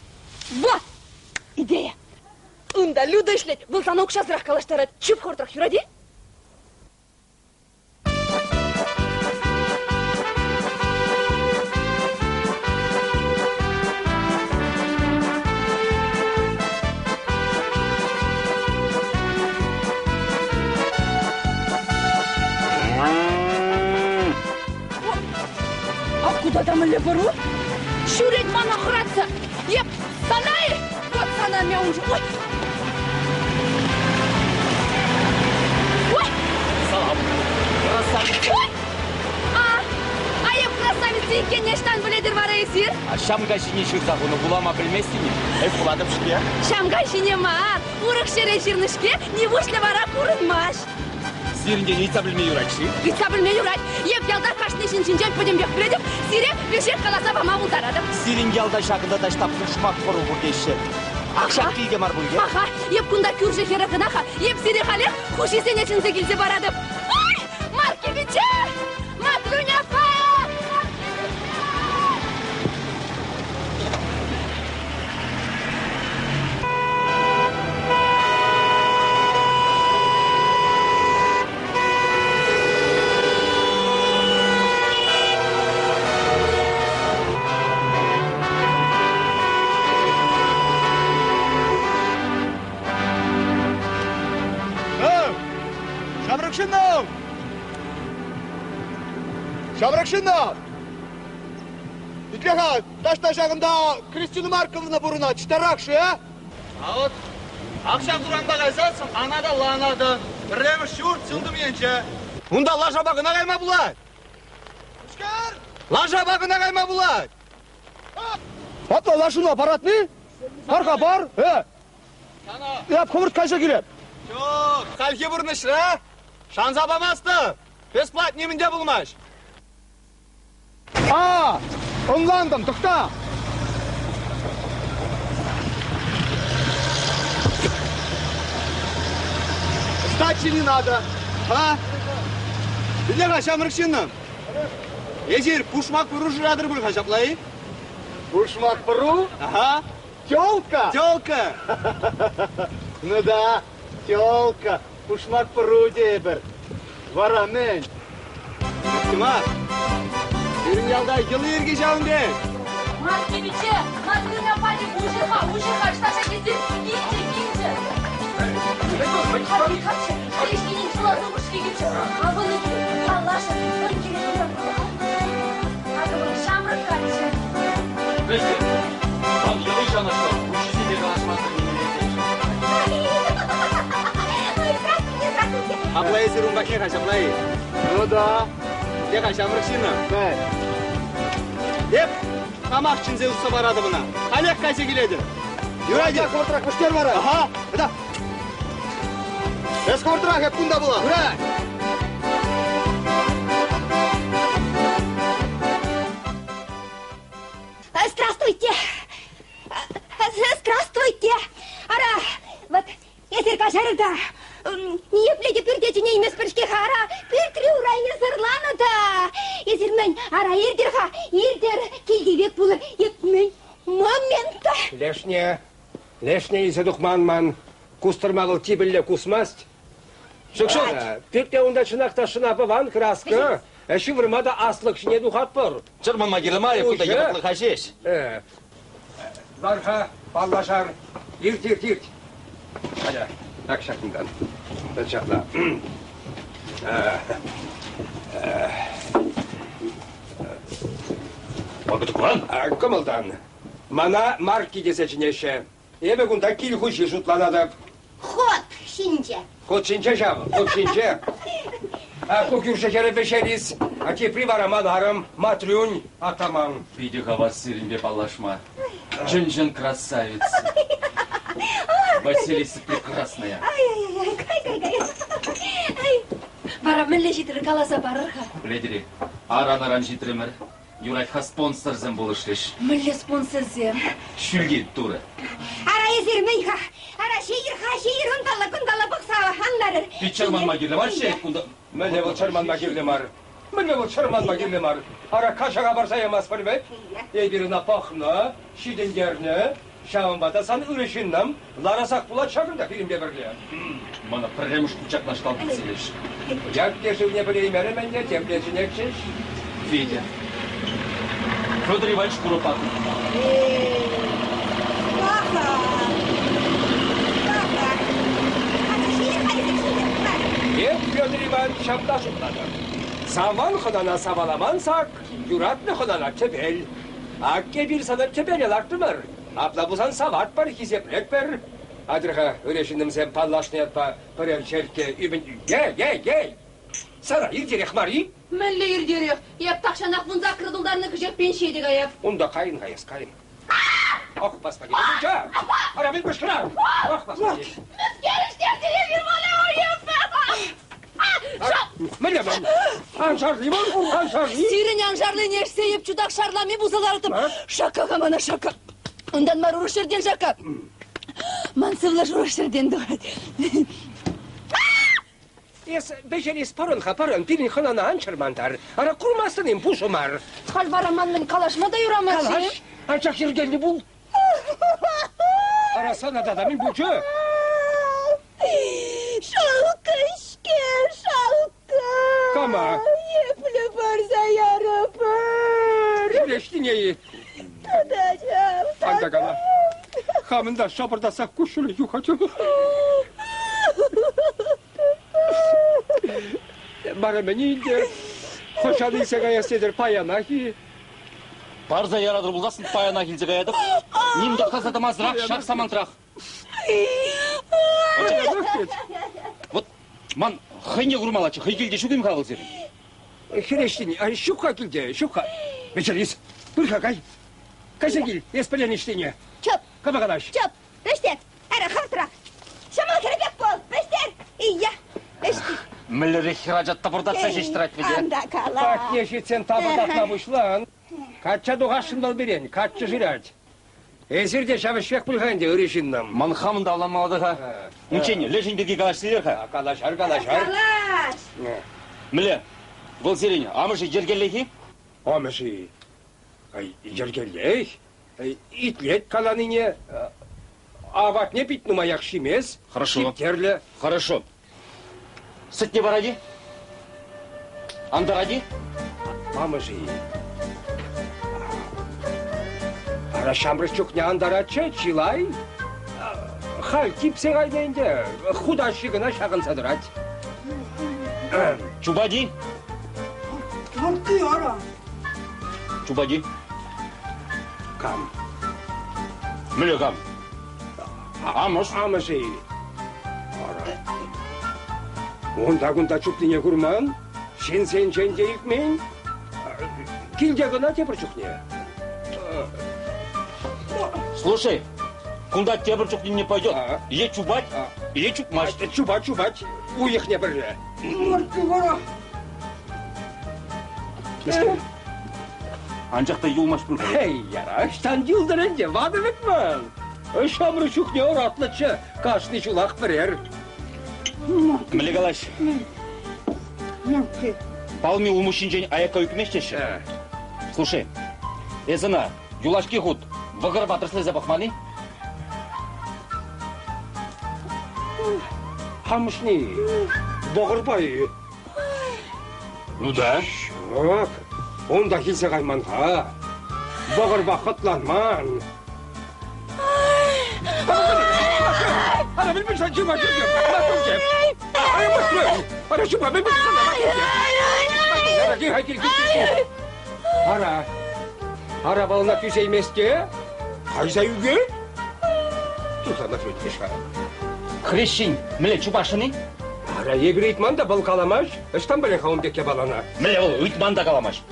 S6: Во! Идея! Унта Люда ӗҫлет, вӑл сана укҫасӑрах калаҫтарать. Чуп хӑвӑртрах юрать-и? А куда там мӗнле пӑру? Ҫӳрет мана хӑратса. Еп, сана-и? Вот сана мяунчу. Ой! Ой!
S7: Салам. Красавица.
S6: Ой! А, а эп красавица иккенне ӑҫтан пӗлетӗр вара эсир?
S7: А ҫамка ҫине ҫырса хунӑ вулама пӗлместӗн-и? Эп вулатӑп-ҫке.
S6: Ҫамка ҫине мар, урӑх ҫӗре ҫырнӑ-ҫке, нивушлӗ вара курӑнмасть.
S7: Сирӗнтен ыйтса пӗлме юрать-ши?
S6: Ыйтса пӗлме юрать. Эп ялта кашни ҫын ҫинчен пӗтӗмпех пӗлетӗп, сире веҫех каласа пама пултаратӑп.
S7: Сирӗн ялта ҫакӑнта таҫта пушмак пӑру пур теҫҫӗ. Ах, ҫак килте мар пуль те?
S6: Аха, эп кунта кӳршӗ хӗрӗ кӑна-ха. Эп сире халех хуҫисене чӗнсе килсе паратӑп. Ай, Марки пичче! Матрюня аппа!
S4: Ҫамрӑк ҫыннӑм! Ҫамрӑк ҫыннӑм! Итле-ха, таҫта ҫакӑнта Кристина Марковна пурӑнать, чытарах-ши, а?
S8: А вот ак ҫак урампа кайсассӑн ана та ланатӑн. Пӗрремӗш ҫурт сылтӑм енче.
S4: Унта лашапа кӑна кайма пулать. Лашапа кӑна кайма пулать. Апла лашуна паратни? Пар-ха, пар. Э. Эп хӑвӑрт кайса килеп.
S8: Ҫук, хальхи пурнӑҫра шанса памастӑп. Бесплат нимӗн те пулмасть.
S4: А, ӑнлантӑм, тӑхта. Сдачи не надо. А? Итле-ха, ҫамрӑк ҫыннӑм. Эсир пушмак пӑру шыратӑр пуль-ха ҫапла-и?
S9: Пушмак пӑру?
S4: Ага.
S9: Телка?
S4: Телка!
S9: Ну да, телка. Пушмак пӑру тейӗпӗр. Вара мӗн?
S4: Тима, пирӗн ялта йӑли-йӗрки ҫавӑн пек.
S6: Маркевиче, Матрюня патӗ уҫӑ-ха, уҫӑ-ха, ӑҫта килсе килчӗ, килчӗ. Хальхи каччӑ, хресченӗн пулас упӑшки килчӗ. Авӑн паллашӑр, пӗр киле Акӑ вӑл ҫамрӑк каччӑ.
S7: Вӗҫӗ, вӑл йӑли ҫавнашкал, хуҫисемпе калаҫмасӑр нимӗнле
S4: Апла эсир ун патне-ха ҫапла-и?
S9: Ну да.
S4: Леха, ҫамрӑк ҫыннӑ. Эп хамах чӗнсе усса паратӑп ӑна. Халех кайса килетӗп. Юрать-и?
S9: Хӑвӑртрах вӗҫтер вара.
S4: Ага, да.
S9: Эс хӑвӑртрах, эп кунта пулам.
S4: Юрать.
S3: Здравствуйте! Здравствуйте! Ара, вот эсир каҫарӑр та, ниепле те пӳрте чӗнейместпӗр-ҫке-ха, ара, пӳртри урайне сӑрланӑ та. Эсир мӗн, ара, иртӗр-ха, иртӗр, килти пек пулӑр, эп мӗн, момента.
S5: Лешне, лешне илсе тухман ман. Кустӑрма вӑл типӗлле кусмасть.
S4: Ҫук, ҫук.
S5: Пӳртре унта чӑнах та шӑна-пӑван краска. Ҫывӑрма та аслӑк ҫине тухатпӑр.
S7: Чӑрманма кирлӗ мар, кунта йӑпӑклӑха ҫеҫ.
S5: Лар-ха, паллашар. Ирт, ирт, ирт. Атя, так ҫакӑнтан. Ҫапла.
S7: Пакӑтӑклан?
S5: Кӑмӑлтан. Мана Марки тесе чӗнеҫҫӗ. Эпӗ кунта кил хуҫи шутланатӑп.
S3: Хут ҫинче.
S5: Хут ҫинче ҫав, хут ҫинче. А ку кӳршӗ хӗрӗ Вӗҫелис, а тепри вара ман арӑм, Матрюнь атаман.
S10: Питӗ хавас сирӗнпе паллашма. Чӑн-чӑн красавица. Василиса прекрасная.
S3: Ай-яй-яй, кай, кай, кай. Ай.
S6: Вара мӗнле ҫитрӗр каласа парӑр-ха.
S10: Пӗлетӗр-и, аран-аран ҫитрӗмӗр. Юрать-ха спонсорсем пулӑшрӗҫ.
S6: Мӗнле спонсорсем?
S10: Ҫӳлти Турӑ.
S3: Ара эсир мӗн-ха? Ара ҫийӗр-ха, ҫийӗр унталла-кунталла пӑхса ан ларӑр.
S10: Пит чӑрманма кирлӗ мар-ши кунта?
S5: Мӗнле вӑл чӑрманма кирлӗ мар? Мӗнле вӑл чӑрманма кирлӗ мар? Ара качака парса ямастпӑр вӗт. Эпир ӑна пӑхнӑ, ҫитӗнтернӗ. Ҫавӑнпа та сан ырӑ ҫыннӑм ларасах пулать ҫакӑнта пирӗнпе пӗрле.
S10: Мана пӗрремӗш хут ҫакнашкал кӗтсе илӗҫ.
S5: Ятне шывне пӗлеймерӗм ӗнтӗ, темле чӗнетчӗҫ.
S10: Федя. Федор Иванович Куропаткин.
S3: Паха! Паха!
S5: Эп, Федор Иванович, ҫапла шутлатӑп. Саван хӑнана саваламан сак, юратнӑ хӑнана тӗпел. Ак эпир сана тӗпеле лартрӑмӑр. Апла пулсан саватпӑр, хисеплетпӗр. Атьӑр-ха, ырӑ ҫыннӑмсем, паллашнӑ ятпа пӗрер черкке ӳпӗн... Ей, ей, ей! Сара, иртерех мар-и?
S6: Мӗнле иртерех? Эп тахҫанах вунсаккӑр тултарнӑ кӗҫех пенсие те каяп.
S5: Унта кайӑн-ха эс, кайӑн. Ох, господи, мунча! Ара, мӗн кӑшкӑран? Ох, господи!
S6: Мӗскер ӗҫтерчӗ эпир мана
S5: Мӗнле ман? Ан шарли вӑл, ан шарли.
S6: Сирӗн ан шарлине ӗҫсе эп чутах шарлами пулса лартӑм. Шакка-ха мана, шакка. Унтан мар урӑх ҫӗртен шакка. Ман сывлӑш урӑх ҫӗртен тухать.
S5: Эс вӗҫерес пӑрӑн-ха, пӑрӑн, пирӗн хӑнана ан чӑрмантар. Ара, курмастӑн-им, пушӑ мар.
S6: Халь вара ман мӗн калаҫма та юрамасть-ши?
S5: Калаҫ, анчах йӗркеллӗ пул. Ара, сана тата мӗн пулчӗ?
S3: Шалкӑ-ҫке, шалкӑ.
S5: Кама?
S3: Епле парса ярӑпӑр.
S5: Хӗлеҫтине-и?
S3: Тата ҫав,
S5: Ан та кала. Хамӑн та шапӑртатсах куҫҫуль юхать. Вара мӗн ӗнтӗ? Хӑҫан илсе каяс тетӗр паянах-и?
S7: Парса яратӑр пулсассӑн паянах илсе каятӑп. Ним тӑхтаса тӑмасӑрах ҫак самантрах. Вот ман хӑйне курмаллаччӗ, хӑй килте ҫук-им-ха вӑл сирӗн?
S5: Хӗреҫтин, ҫук-ха килте, ҫук-ха. Вӗҫерис, пыр-ха кай. Кайса кил, эс пӗлен ӗҫтине.
S3: Чӑп.
S5: Кама калаҫ?
S3: Чӑп, вӗҫтер. Ара, хӑвӑртрах. Ҫӑмӑл хӗр пек пул, вӗҫтер. Ия, вӗҫтер.
S7: Мӗнлерех хӗрача тӑпӑртатса ҫеҫ тӑрать вӗт.
S3: Ан та кала.
S5: Патне ҫитсен тапӑртатма пуҫлан. Качча тухасшӑн вӑл пирен, каччӑ шырать. Эсир те ҫав ӗҫрех пуль-ха ӗнтӗ, ырӑ ҫыннӑм.
S7: Ман хамӑн та авланмалла-ха. Унччен лешӗн пирки калаҫсилер-ха.
S5: Калаҫар, калаҫар.
S3: Калаҫ.
S7: Мӗнле, вӑл сирӗн амӑшӗ йӗркеллех-и?
S5: Амӑшӗ йӗркеллех. Итлет каланине. Апатне пит нумаях ҫимест.
S7: Хорошо.
S5: Типтерлӗ.
S7: Хорошо. Сӗтне парать-и? Антарать-и?
S5: Амӑшӗ-и? Ара ҫамрӑк чухне антаратчӗ чылай. Халь типсе кайнӑ ӗнтӗ. Хутаҫҫи кӑна ҫакӑнса тӑрать.
S7: Чупать-и?
S4: Вӑртти ара.
S7: Чупать-и?
S5: Кам?
S7: Мӗнле кам? Амӑш.
S5: Амӑшӗ-и? Ара. Унта-кунта чупнине курман, ҫынсенчен те илтмен. Килте кӑна тепӗр чухне.
S7: Слушай, кунта тепӗр чухне не пойдет. Е чупать, е чупмасть.
S5: Чупать, чупать. Уйӑхне пӗрре.
S4: Моркки вара.
S7: Анчах та юлмасть пуль.
S5: Эй, яра, ӑҫтан юлтӑр ӗнтӗ, ватӑ вӗт ман. Ҫамрӑк чухне ӑратлӑччӗ, кашни ҫулах пӗрер.
S7: Мӗнле калаҫ? Палми улмуҫҫинчен аякка ӳкмест теҫҫӗ. Слушай, эс ӑна юлашки хут вӑкӑрпа тӗрӗслесе пӑхман-и?
S5: Хамӑшне вӑкӑрпа-и?
S7: Ну да.
S5: Ҫук, унта килсе кайман-ха. Вӑкӑрпа хӑтланман. Ара, ара вӑл ӑна тӳсеймест те. Кайса ӳкет. Туса ха.
S7: Хресчен, мӗнле чупасшӑн-и?
S5: Ара, эпир ыйтман та вӑл каламасть. Ӑҫтан пӗлен-ха ун пек япалана?
S7: Мӗнле вӑл ыйтман та каламасть?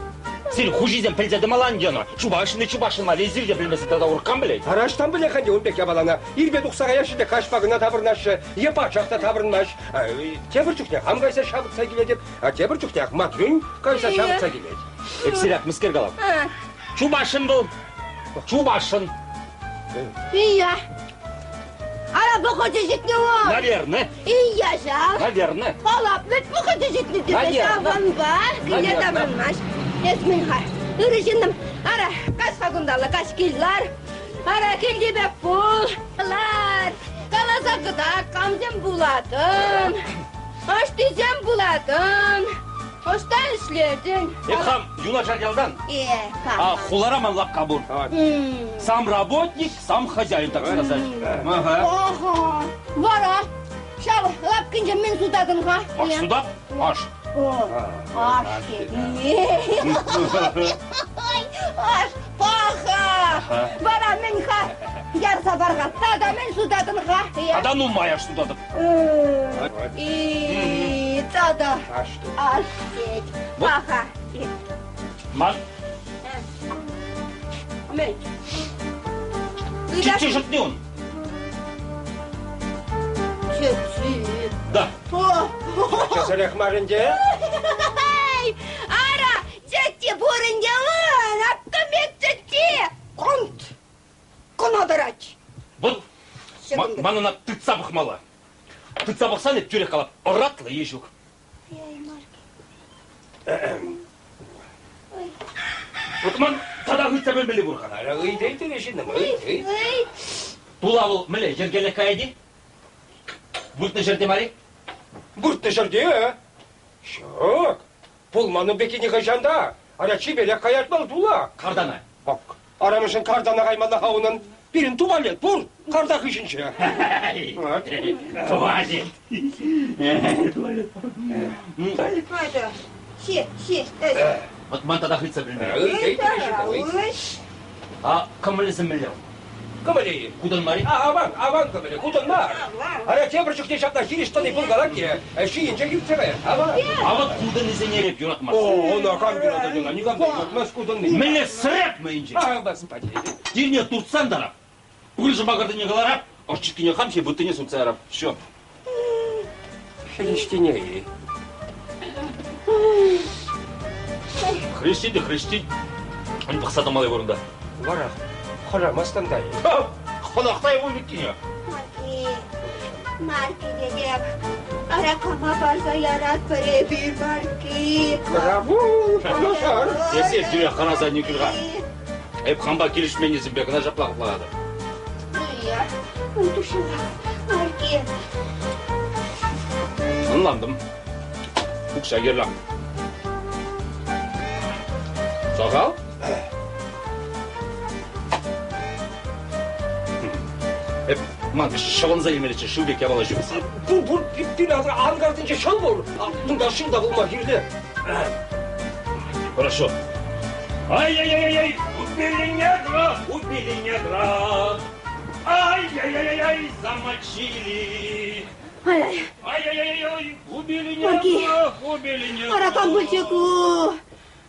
S7: Сирӗн хуҫисем пӗлсе тӑмалла ӗнтӗ ӑна. Чупасшӑн-и, чупасшӑн мар, эсир те пӗлмесен тата урӑх кам пӗлет?
S5: Ара, ӑҫтан пӗле-ха ӗнтӗ ун пек япалана? Ирпе тухса каяҫҫӗ те каҫпа кӑна таврӑнаҫҫӗ е пачах та таврӑнмасть. Тепӗр чухне хам кайса ҫавӑтса килетӗп, а тепӗр чухне Матрюнь кайса ҫавӑтса килет.
S7: Эп сире мӗскер калам? Чупасшӑн вӑл. Чупасшӑн.
S3: Ия. Ара вӑхӑчӗ ҫитнӗ вӑл.
S7: Наверное.
S3: Ия ҫав.
S7: Наверное.
S3: Калап вӗт вӑхӑчӗ ҫитнӗ тесе
S7: Наверное.
S3: ҫавӑнпа киле таврӑнмасть. Эс мӗн-ха, ырӑ ҫыннӑм, ара, каҫ-ха кунталла, каҫ кил лар. Ара, килти пек пул, лар. Каласа кӑтарт, камсем пулатӑн, ӑҫтисем пулатӑн. Ӑҫта ӗҫлетӗн?
S7: Эп хам юнашар ялтан.
S3: Э,
S7: А хулара ман лавкка пур. Сам работник, сам хозяин, так сказать. Ага.
S3: Ага. Вара, ҫав лавккинче мӗн сутатӑн-ха?
S7: Аш сутап, аш.
S3: Аш Аш паха! Вара мӗн-ха ярса пар-ха, тата мӗн сутатӑн-ха?
S7: Тата нумай аш сутатӑп.
S3: И тата аш тет. Паха.
S7: Ман.
S3: Мӗн?
S7: Чӗпчи шӑтни ун.
S3: Чӗпчи.
S7: Да.
S5: Часарех мар ӗнтӗ.
S3: Ара, чӗтти пур ӗнтӗ ун, апкӑмет чӗтти. Конт. Кӑна тӑрать.
S7: Вӑт ман ӑна тытса пӑхмалла. Тытса пӑхсан эп тӳрех калап, ӑратлӑ е ҫук. Вот ман тата ыйтса пӗлмелли пур-ха.
S5: Ыйтӑй ҫыннӑм, ыйт, ыйт.
S7: Тула вӑл мӗнле, йӗркеллех каять-и? Выртнӑ ҫӗрте мар-и?
S5: Выртнӑ ҫӗрте? Ҫук. Пулман ун пекки нихӑҫан та. Ара чиперех каять вӑл тула.
S7: Картана.
S5: Ак, арамӑшӗн картана каймалла-ха унӑн. Пирӗн туалет пур карта хыҫӗнче.
S7: Туалет.
S3: Туалет. Ҫи, ҫи, ӗҫ.
S7: Вот ман тата ыйтса пӗлме. А кӑмӑлӗсем мӗнле?
S5: Кӑмӑлӗ-и?
S7: Кутӑн мар-и?
S5: Аван, аван кӑмӑлӗ, кутӑн мар. Ара тепӗр чухне ҫапла хирӗҫ тӑни пулкалать те, ҫийӗнчех иртсе каять. Аван.
S7: А вот кутӑннисене эп юратмастӑп.
S5: О, ӑна кам юратать ӑна? Никам та юратмасть кутӑнни.
S7: Мӗнле сӗреп мӑйӗнчен?
S5: А, господи.
S7: Тирне туртсан тарап. Пыршӑ макӑртине кӑларап, ӑшчиккине хам ҫи вуттине сутса ярап. Все.
S5: Хрестине-и?
S7: Хрестин те хрестин. Ун пӑхса тӑмалли вырӑнта.
S5: Вара хӑрамастӑн та-и?
S7: Хӑнахтай вӑл иккене.
S3: Марки, Марки тетеп. Ара кама парса яратпӑр эпир, Марки.
S5: Браво, юнашар.
S7: Эсир тӳрех хӑраса нӳкӗр-ха. Эп хампа килӗшменнисемпе кӑна ҫапла хӑтланатӑп.
S3: Ия, тушила, Марки.
S7: Ӑнлантӑм. Укҫа кирлӗ. Сахал? Эп ман ҫӑвӑнса илмеллеччӗ, шыв пек япала ҫук.
S5: Пур, пур, пир анкартинче ҫӑл пур. Унта шыв та пулма кирлӗ.
S7: Хорошо. Ай-яй-яй-яй, убили негра, убили негра. Ай-яй-яй-яй, замочили.
S3: Ай-яй.
S7: Ай-яй-яй-яй, убили негра, убили негра.
S3: Аракан пулчӗ ку.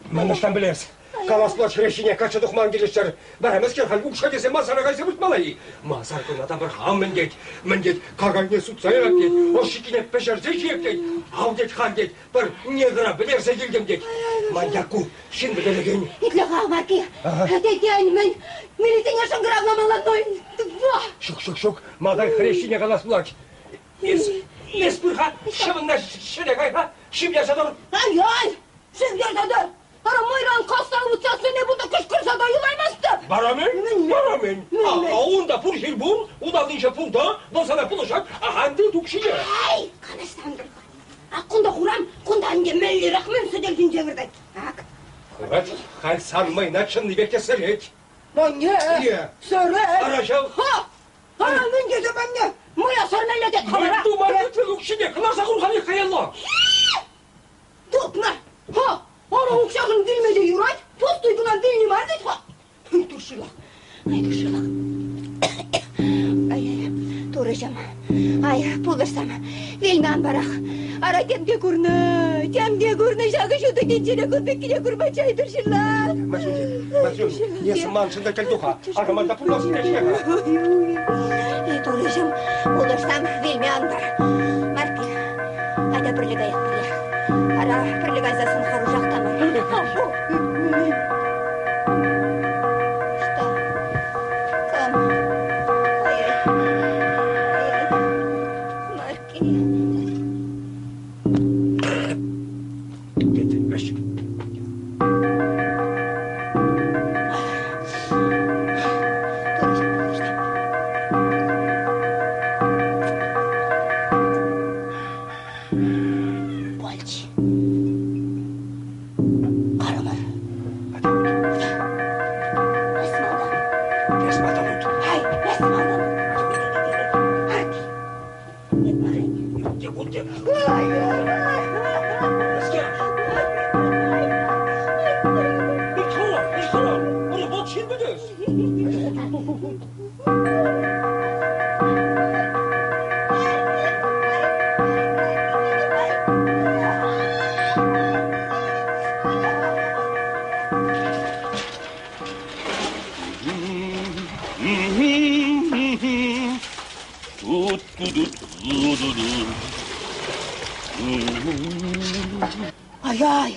S5: Ман ӑҫтан пӗлес? Калас пулать хресчене качча тухман килӗшчӗр. Вара мӗскер халь укҫа тесе масара кайса выртмалла-и? Масар кӑна та пӗр хам мӗн тет, мӗн тет, какайне сутса ярать тет, ӑшшикине пӗҫерсе ҫиеп тет, ав тет, хан тет, пӗр негра вӗлерсе килтӗм тет. Маньяку ҫын вӗлерекен.
S3: Итле-ха, Марки, тетен мӗн милицине шӑнкӑравламалла, но...
S5: Ҫук, ҫук, ҫук, малтан хресчене калас пулать. Эс, эс пыр-ха, ҫӑвӑнна ҫӗре кай-ха, шыв ярса тӑр.
S3: Ай-ай, шыв ярса тӑр. Ара мӑйран касса ывӑтсассине пулта кӑшкӑрса та юлаймастӑп.
S5: Вара мӗн? Вара мӗн? А унта пур ҫил пур, ун аллинче пуртӑ, вӑл сана пулӑшать, а ан тыт укҫине.
S3: Ай, калаҫсантӑр. Ак кунта хурам, кунта ӗнтӗ мӗнлерех мӗн сӗтел ҫинче выртать. Ак.
S2: Вӑт, халь сан мӑйна чӑннипех те сӗрет.
S3: Анне, сӗрет.
S2: Ара ҫав.
S3: Ха! Ара, мӗн тесе манне? Мӑя сӗрмелле тет хӑвӑра.
S2: Мӗн тума ытлӑ укҫине кӑларса хурсан каялла.
S3: Тупнӑ! Ха! Ара укҫашӑн вилме те юрать, пустуй кӑна вилни мар вӗт-ха. Туршилах, ай, туршилах. Ай-яй, турӑҫӑм, ай, пулӑшсам, вилме ан парах. Ара, тем те курнӑ, тем те курнӑ ҫакӑ ҫутӑ тӗнчере кун пеккине курма чай туршилах.
S2: Мӗншӗн, мӗншӗн, эс маншӑн та кӗл туха, акӑ ман та пулас килет-ҫке-ха.
S3: Эй, турӑҫӑм, пулӑшсам, вилме ан пар. Марки, атя пӗрле каях пӗрле. Ара, пӗрле кайсассӑн хӑрушах та мар. Что? Кам? Ай-ай. Ай-ай. Марки. Пальчи. Карӑмӑр. Эс малтан.
S2: Эс малтан ут.
S3: Ай, эс малтан. Арки. Ай-ай!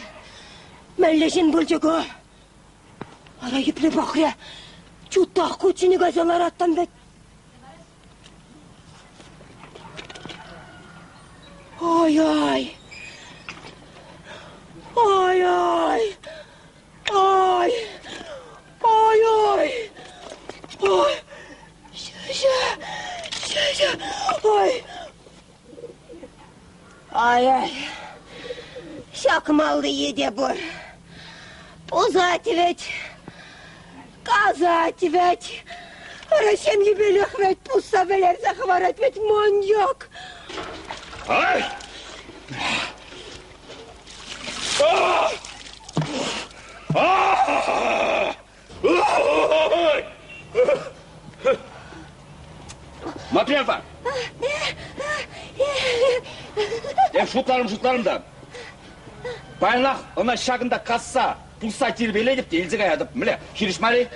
S3: Мӗнле ҫын пулчӗ ку? Ара, епле пӑхрӗ? Чутах кут ҫине кайса лараттӑм вӗт. Ай-ай! Ай-ай! Ай! Ай-ай! Ой! Ҫ-ҫ! Ҫ-ҫ! Ой! Ай-ай! Ҫакмалли те пур. Пусать вӗт, касать вӗт. Ара ҫемйипелех вӗт пусса вӗлерсе хӑварать вӗт маньяк.
S2: Ай!
S7: Матрена! Эп шутларӑм-шутларӑм та. Паянах ӑна ҫакӑнта касса, пусса тирпейлетӗп те илсе каятӑп. Мӗнле, хирӗҫ мар-и?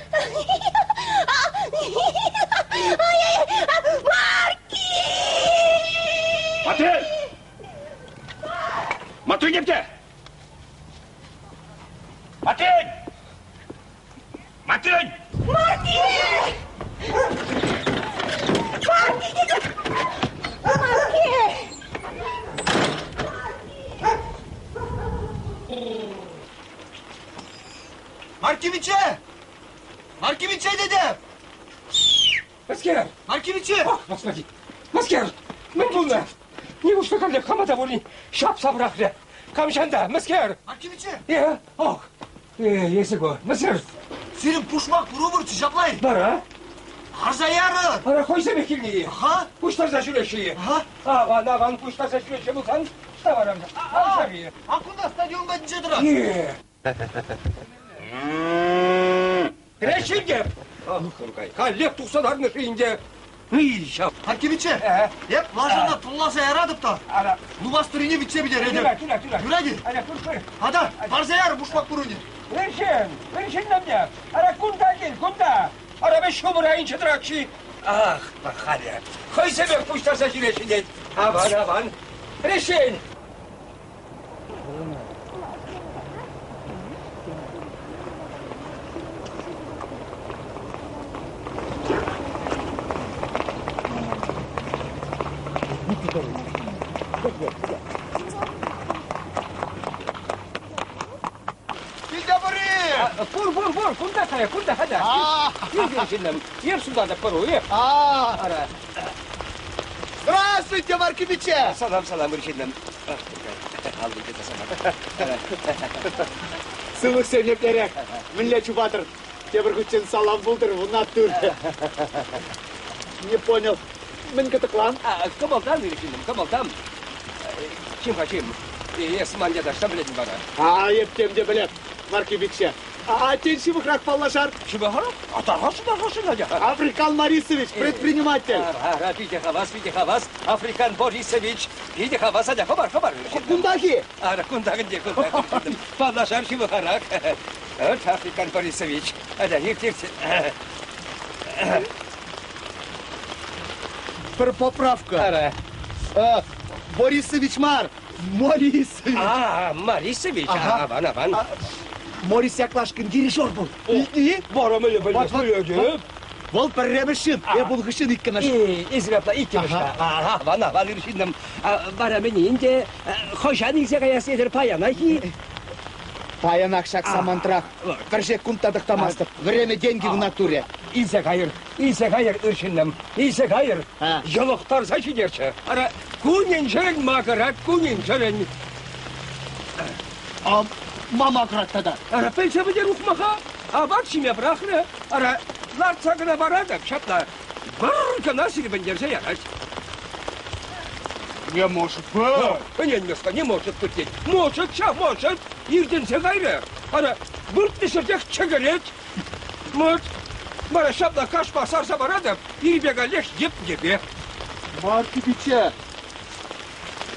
S3: Марки!
S7: Матрен! Матрен епле? Матрен! Матрен!
S3: Марки! Марки! Марки!
S8: Маркевиче! Маркевиче тетӗп!
S2: Мӗскер?
S8: Маркевиче!
S2: Ох, господи! Мӗскер? Мӗн пулнӑ? Нивушлӗ каллех хама та пулин ҫапса пӑрахрӗ. Кам ҫанта? Мӗскер?
S8: Маркевиче!
S2: Э, ох! Э, эсӗ ку, мӗскер?
S8: Сирӗн пушмак пурӑвӑрччӗ ҫапла-и?
S2: Вара?
S8: Харса ярӑр!
S2: Вара хӑйсемех килнӗ-и?
S8: Аха!
S2: Пуҫтарса ҫӳреҫҫӗ-и?
S8: Аха!
S2: Аван, аван, пуҫтарса ҫӳреҫҫӗ пулсан, таварам. Алшари.
S8: А кунта стадион патӗнче тӑрать.
S2: Е! Хресченте! Ах, каллех тухса ларнӑ-ши ӗнтӗ? Ый, ҫав.
S8: Харкевиче, эп лашана тулласа яратӑп та, лупас тӑррине витсе пӗтеретӗп.
S2: Юрать, юрать, юрать.
S8: Юрать-и?
S2: Аля, пыр, пыр.
S8: Ата, парса яр пушмак пуруне.
S2: Вӗрҫен, вӗрҫен на мне. Ара, кунта кил, кунта. Ара, вӗҫ ҫумӑр айӗнче тӑрать-ши? Ах, пахале. Хӑйсемех пуҫтарса ҫӳреҫҫӗ тет. Аван, аван. Хресчен!
S8: Килте пур-и?
S2: Пур, пур, пур, кунта кая, кунта хата. Килте ҫыннӑм, еп сутатӑп пӑру, еп. Ара.
S8: Здравствуйте, Маркипиче!
S2: Салам, салам, ыр ҫыннӑм.
S9: Сывлӑхсем еплерех. Мӗнле чупатӑр? Тепӗр хутчен салам пултӑр, вунаттур. Не понял. Мӗн кӑтӑклан?
S5: Кӑмӑлтан, ҫыннӑм, кӑмӑлтан. Чим-ха, чим. Эс ман ята ӑҫтан пӗлетӗн вара?
S9: А, эп тем те пӗлеп, Марки пичче. А тен ҫывӑхрах паллашар?
S5: Ҫывӑхрах? Тархасшӑн, тархасшӑн, Надя.
S9: Африкан Марисович, предприниматель.
S5: Ара, питӗ хавас, питӗ хавас. Африкан Борисович, питӗ хавас, Надя, хӑпар, хӑпар.
S9: Кунтах-и?
S5: Ара, кунтах ӗнтӗ, кунтах. Паллашар ҫывӑхарах. Вот Африкан Борисович. Атя, ирт, ирт.
S9: Пӗр поправка.
S5: Ара.
S9: Борисович мар, Морисович.
S5: А, Морисович?
S9: Ага.
S5: Аван, аван.
S9: Морис Яклашкин дирижер был. Илтни?
S5: Вара мӗнле пӗлмест?
S9: Вӑл пӗрремӗш ҫын, эп ун хыҫҫӑн иккӗмӗш.
S5: Эсир апла иккӗмӗш. Аван, аван, ыр ҫыннӑм. Вара мӗн ӗнтӗ, хӑҫан илсе каяс тетӗр паянах-и?
S9: Паянах ҫак самантрах пӗр ҫеккунт та тӑхтамастӑп. Вӗреме деньги в натуре.
S5: Илсе кайӑр, илсе кайӑр, ыр ҫыннӑм, илсе кайӑр. Йӑлӑхтарса ҫитерчӗ. Ара, кунӗн-ҫӗрӗн макӑрать, кунӗн-ҫӗрӗн.
S9: А ма макӑрать тата?
S5: Ара, пӗлсе пӗтер ухмаха. Апат ҫиме пӑрахрӗ. Ара, лартса кӑна паратӑп ҫапла. Вӑр кӑна сирпӗнтерсе ярать.
S9: Не может быть!
S5: Ӗненмест-ха, не может быть тет. Может ҫав, может. Иртӗнсе кайрӗ. Ара, выртнӑ ҫӗртех чӗкӗрет. Вот. Вара ҫапла кашпа сарса паратӑп, ирпе каллех йӗп-йӗпе.
S9: Марки пичче!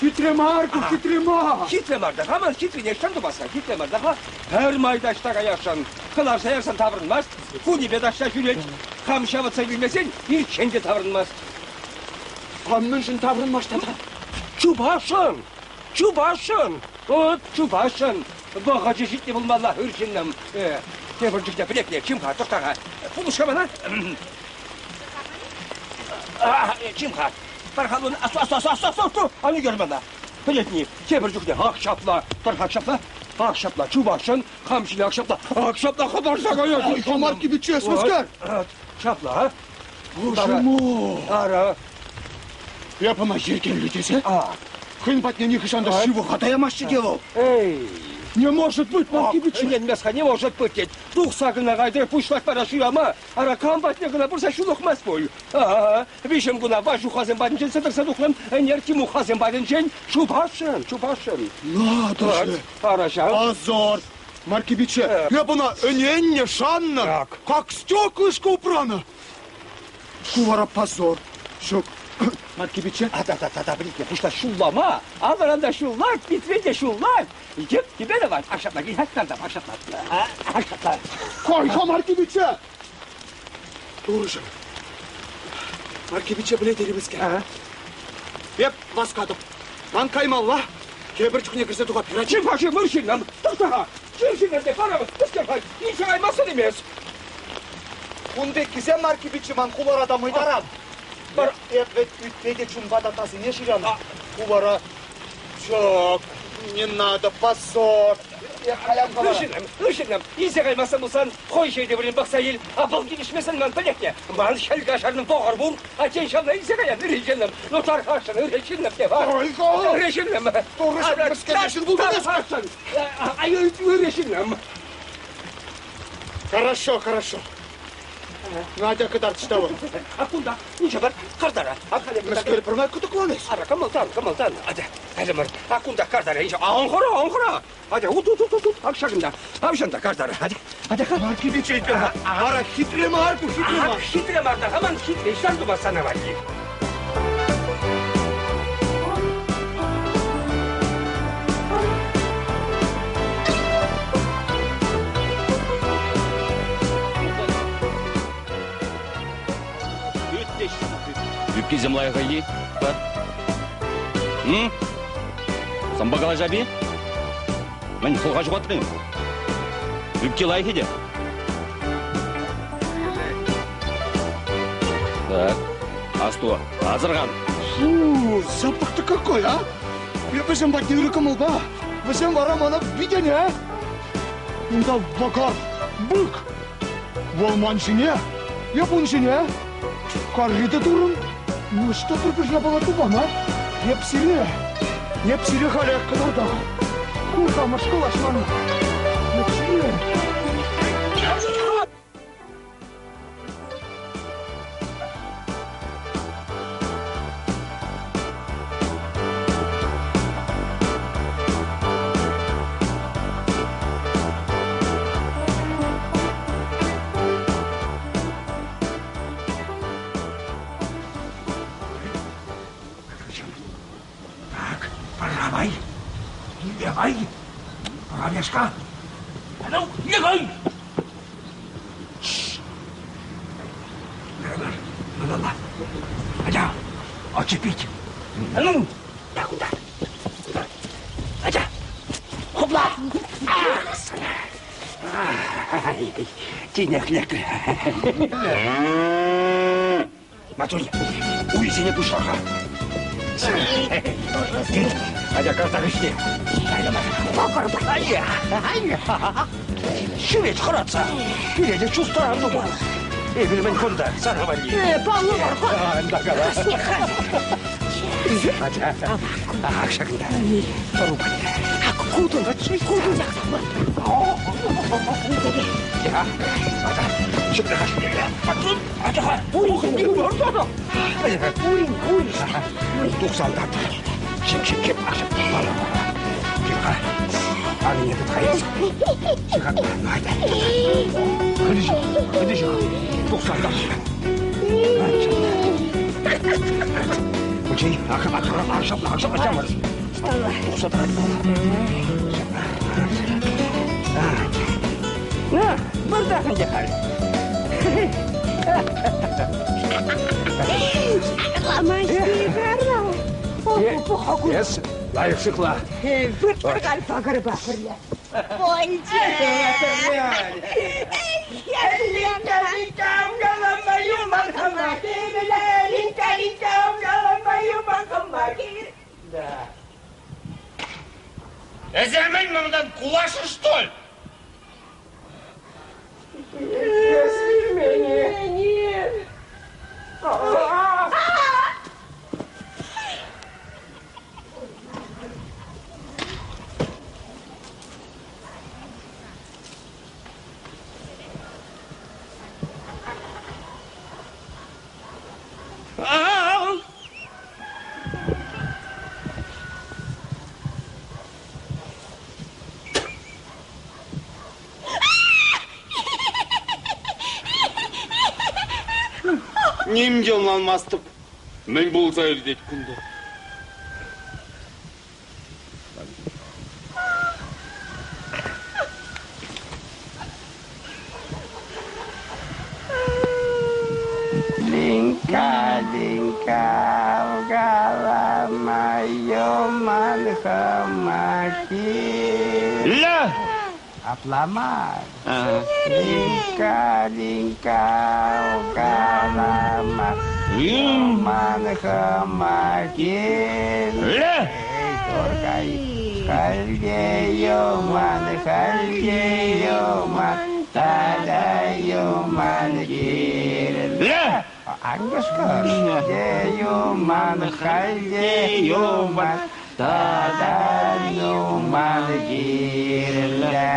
S9: Хитре мар ку, хитре мар!
S5: Хитре мар та-ха ман, хитрине ӑҫтан тупас-ха, хитре мар та-ха. Пӗр май таҫта каясшӑн. Кӑларса ярсан таврӑнмасть, кунӗпе таҫта ҫӳрет. Хам ҫавӑтса килмесен ирччен те таврӑнмасть.
S9: А мӗншӗн таврӑнмасть тата?
S5: Чупасшӑн! Чупасшӑн! Вот чупасшӑн! Вӑхӑчӗ ҫитнӗ пулмалла, ыр ҫыннӑм. Тепӗр чухне пӗлекне чим-ха, тӑхта-ха. Пулӑш-ха мана. Чим-ха, пар-ха асту, асту, асту, асту, асту, ан ӳкер мана. Пӗлетни, тепӗр чухне ах ҫапла, тӑр-ха ҫапла, ах ҫапла, чупасшӑн, хам ҫине ах ҫапла, ах ҫапла хӑпарса каясшӑн.
S9: Хамарки пичче, эсмӗскер?
S5: Ҫапла,
S9: Боже мой!
S5: Ара.
S9: Эп ӑна йӗркеллӗ тесе хӑйӗн патне нихӑҫан та ҫывӑха та ямаҫҫӗ те вӑл.
S5: Эй!
S9: Не может быть, Марки пичче!
S5: Ӗненмест-ха, не может быть тет. Тухса кӑна кайтӑр, пуҫлать вара шырама. Ара, кам патне кӑна пырса ҫулӑхмасть пуль. Ага, виҫӗм куна Ваҫухасем патӗнчен сӗтӗрсе тухрӑм, ӗнер Тимухасем патӗнчен чупасшӑн, чупасшӑн.
S9: Надо же!
S5: Ара ҫав.
S9: Позор! Марки пичче, эп ӑна ӗненнӗ, шаннӑ, как стеклышко упранӑ. Ку вара позор. Ҫук, Марки пичче.
S5: А-та-та-та-та, пӗлетне, пуҫла ҫуллама. Алӑран та ҫуллать, питрен те ҫуллать. Йӗп тебе давать. Ак ҫапла, кил, картам, ак ҫапла. Ак ҫапла.
S9: Кай-ха, Марки пичче! Турӑҫӑм, Марки пичче пӗлет эримӗскер. Эп васкатӑп. Ман каймалла. Тепӗр чухне кӗрсе тухап.
S5: Чим-ха, чим, ыр ҫыннӑм. Тӑхта-ха. Чир ҫыннӑм те парам. Пӗскер-ха. Илсе каймастӑн имес.
S9: Кун пеккисем Марки пичче ман хулара та мӑйтаран. Пӗр эп вӗт ӳтпе те чунпа та тасине шыранӑ. Ку вара ҫук, не надо, позор.
S5: Ырҫыннӑм, ырҫыннӑм, илсе каймасан пулсан, хӑй ҫӗрте вырӑн пӑхса ил, а вӑл килӗшмесен ман пӗлекне. Ман хӗл каҫарнӑ пӑхӑр пур, а тен ҫавна илсе каян, ырӑ ҫыннӑм. Ну тархасшӑн, ырӑ ҫыннӑм те бар. Ырӑ ҫыннӑм.
S9: Турӑ мӗскер ҫын пултӑн
S5: Тархасшӑн, ырӑ ҫыннӑм.
S9: Хорошо, хорошо. Надя кӑтарт ҫтавӑ.
S5: А кунта, ничего бар, картара. А халӗ
S9: Мӗскер пӗрмай кӑтӑкланӑҫ?
S5: Ара, кӑмӑлтан, кӑмӑлтан. Атя, кайрӑмӑр. А кунта картара, еще. А он хора, он хора. Атя, ут, ут, ут, ут, ут. Ак ҫакӑнта. Ав ҫанта картара. Атя, атя.
S9: Марки пичче, ара, хитре мар ку, хитре мар.
S5: Хитре мар та, хаман хитре, ҫан тума сана валли.
S7: Ӳпкисем лайӑх-и? М? Санпа калаҫап-и? Мӗн, хӑлха ҫухатрӑн? Ӳпки лайӑх-и те? Так, асту, асӑрхан.
S9: Фу, запах-то какой, а? Вӗсем патне ырӑ кӑмӑлпа, вӗсем вара мана витене. Унта вӑкӑр, бык. Вӑл ман ҫине, эп ун ҫине. Карри те турӑм. Ну что пӗр-пӗр япала тупам, а? Эп сире, эп сире халех кӑтартам. Кур-ха, мӑшкӑллаҫ мана. Эп сире.
S5: Лягай! Лягай! Равешка! А ну, лягай! Малалла. Атя, отчепить. А ну, да куда? Куда? Атя, хопла! Ах, сана! Ай, тинех лекрӗ. Матунь, урисене пуҫлар-ха. Атя, карта хыҫне. Ҫӳрет хӑратса. Пире те чустаран тума. Эпир мӗн кунта, сана валли.
S3: Паллӑ мар.
S5: Ан та кала. Атя, ах, ҫакӑнта. Тӑру патне.
S3: Ак, кутӑн, кутӑн ҫакса.
S5: Я, атя, ҫӗкле-ха ҫӳлелле. Атя-ха,
S3: Урин, урин.
S5: Тухсан тат. Шип, шип, шип, ах, шип. Пала, пала. Тихо. Аллине тытха эс. Тихо, ну, айда. Ходи, ходи, Тухсан тат. Учи, ах, ах, ах, шапла, ах, шапла, шапла. Тухса тӑрать. На, выртах ӗнтӗ халь. Эс лайӑх сыхла.
S3: Выртӑр халь пакӑрпа пӗрле. Польче!
S7: Эсӗ мӗн манран куласшӑн, что ли? Ним те ӑнланмастӑп. Мӗн пулса иртет кунта?
S11: Линка, линка, угала мою манхамаки.
S7: Ля!
S11: Апла мар. Линка, линка, угала мою манхамаки.
S7: Ля!
S11: Эй, Хальге юман, хальге юман, тада юман кирлӗ.
S7: Ля!
S11: Ангушка, юман, хальге юман, тада юман кирлӗ.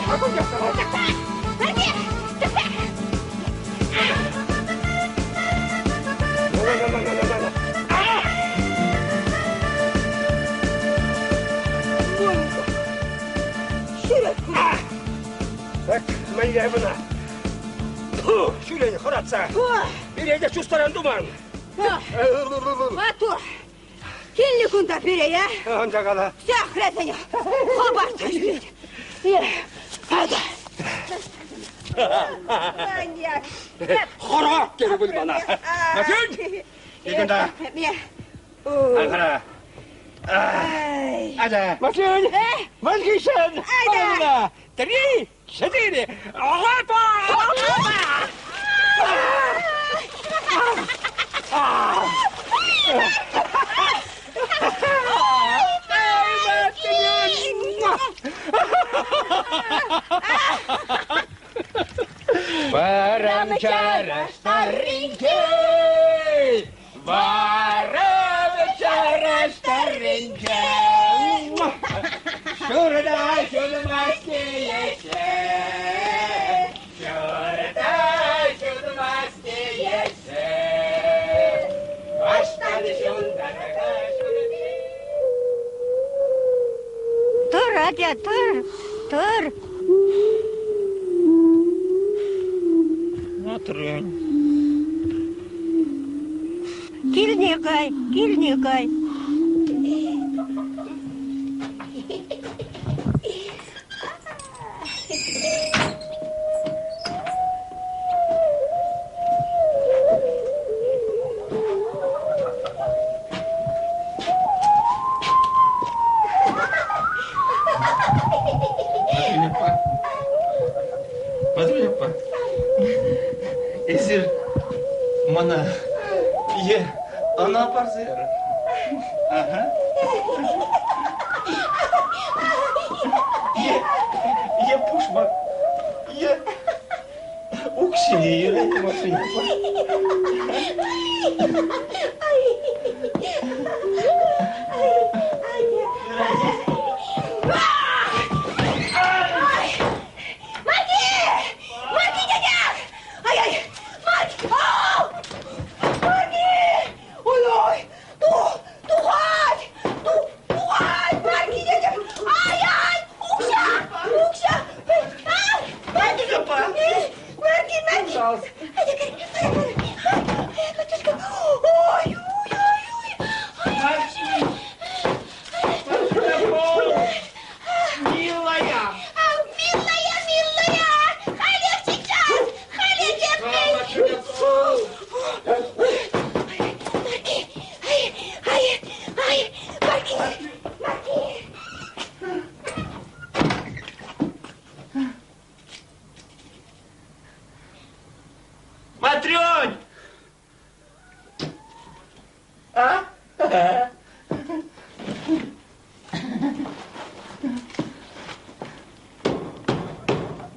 S3: Марки! Тӑхта!
S5: Так, мӗнле мана? Ҫӳрен хӑратса. Пире те чустаран туман.
S3: Матур! Килнӗ кунта пире, е?
S5: Ан кала.
S3: Сяхресене! Хӑпарт! Ата!
S5: Хӑрак терӗ пуль мана. Матюнь! Кил кунта. Ан хӑра. Ата. Матюнь! Ман хыҫҫӑн! Айда! Три, четыре! Опа! Варам-чара старенький, варам-чара старенький, Шурда ҫунмасть Шурда ҫунмасть Аҫтан ҫунтарка
S12: Тӑр, атя, тӑр, тӑр.
S11: Матрёнь.
S12: Килне кай, килне кай.
S11: Матрёнь аппа. Матрёнь аппа. Эсир мана е ӑна парса ярӑр. Ага. Е, е пушмак, е укҫине ерет машина.
S3: Марки! Марки, дядя! Ай-ай! Марки! Ау! Марки! Ой-ой! Тухать! Тухать! Марки, дядя! Ай-ай! Укҫа! Укҫа! Ай! Марки! Марки, Марки! Ай, ай, батюшка! Ой, ой, ой, ой!
S11: Милая!
S3: Милая, милая! Халех сейчас! Халех Марки! Ай, ай, ай! Марки! Марки!
S11: Матрёнь! А?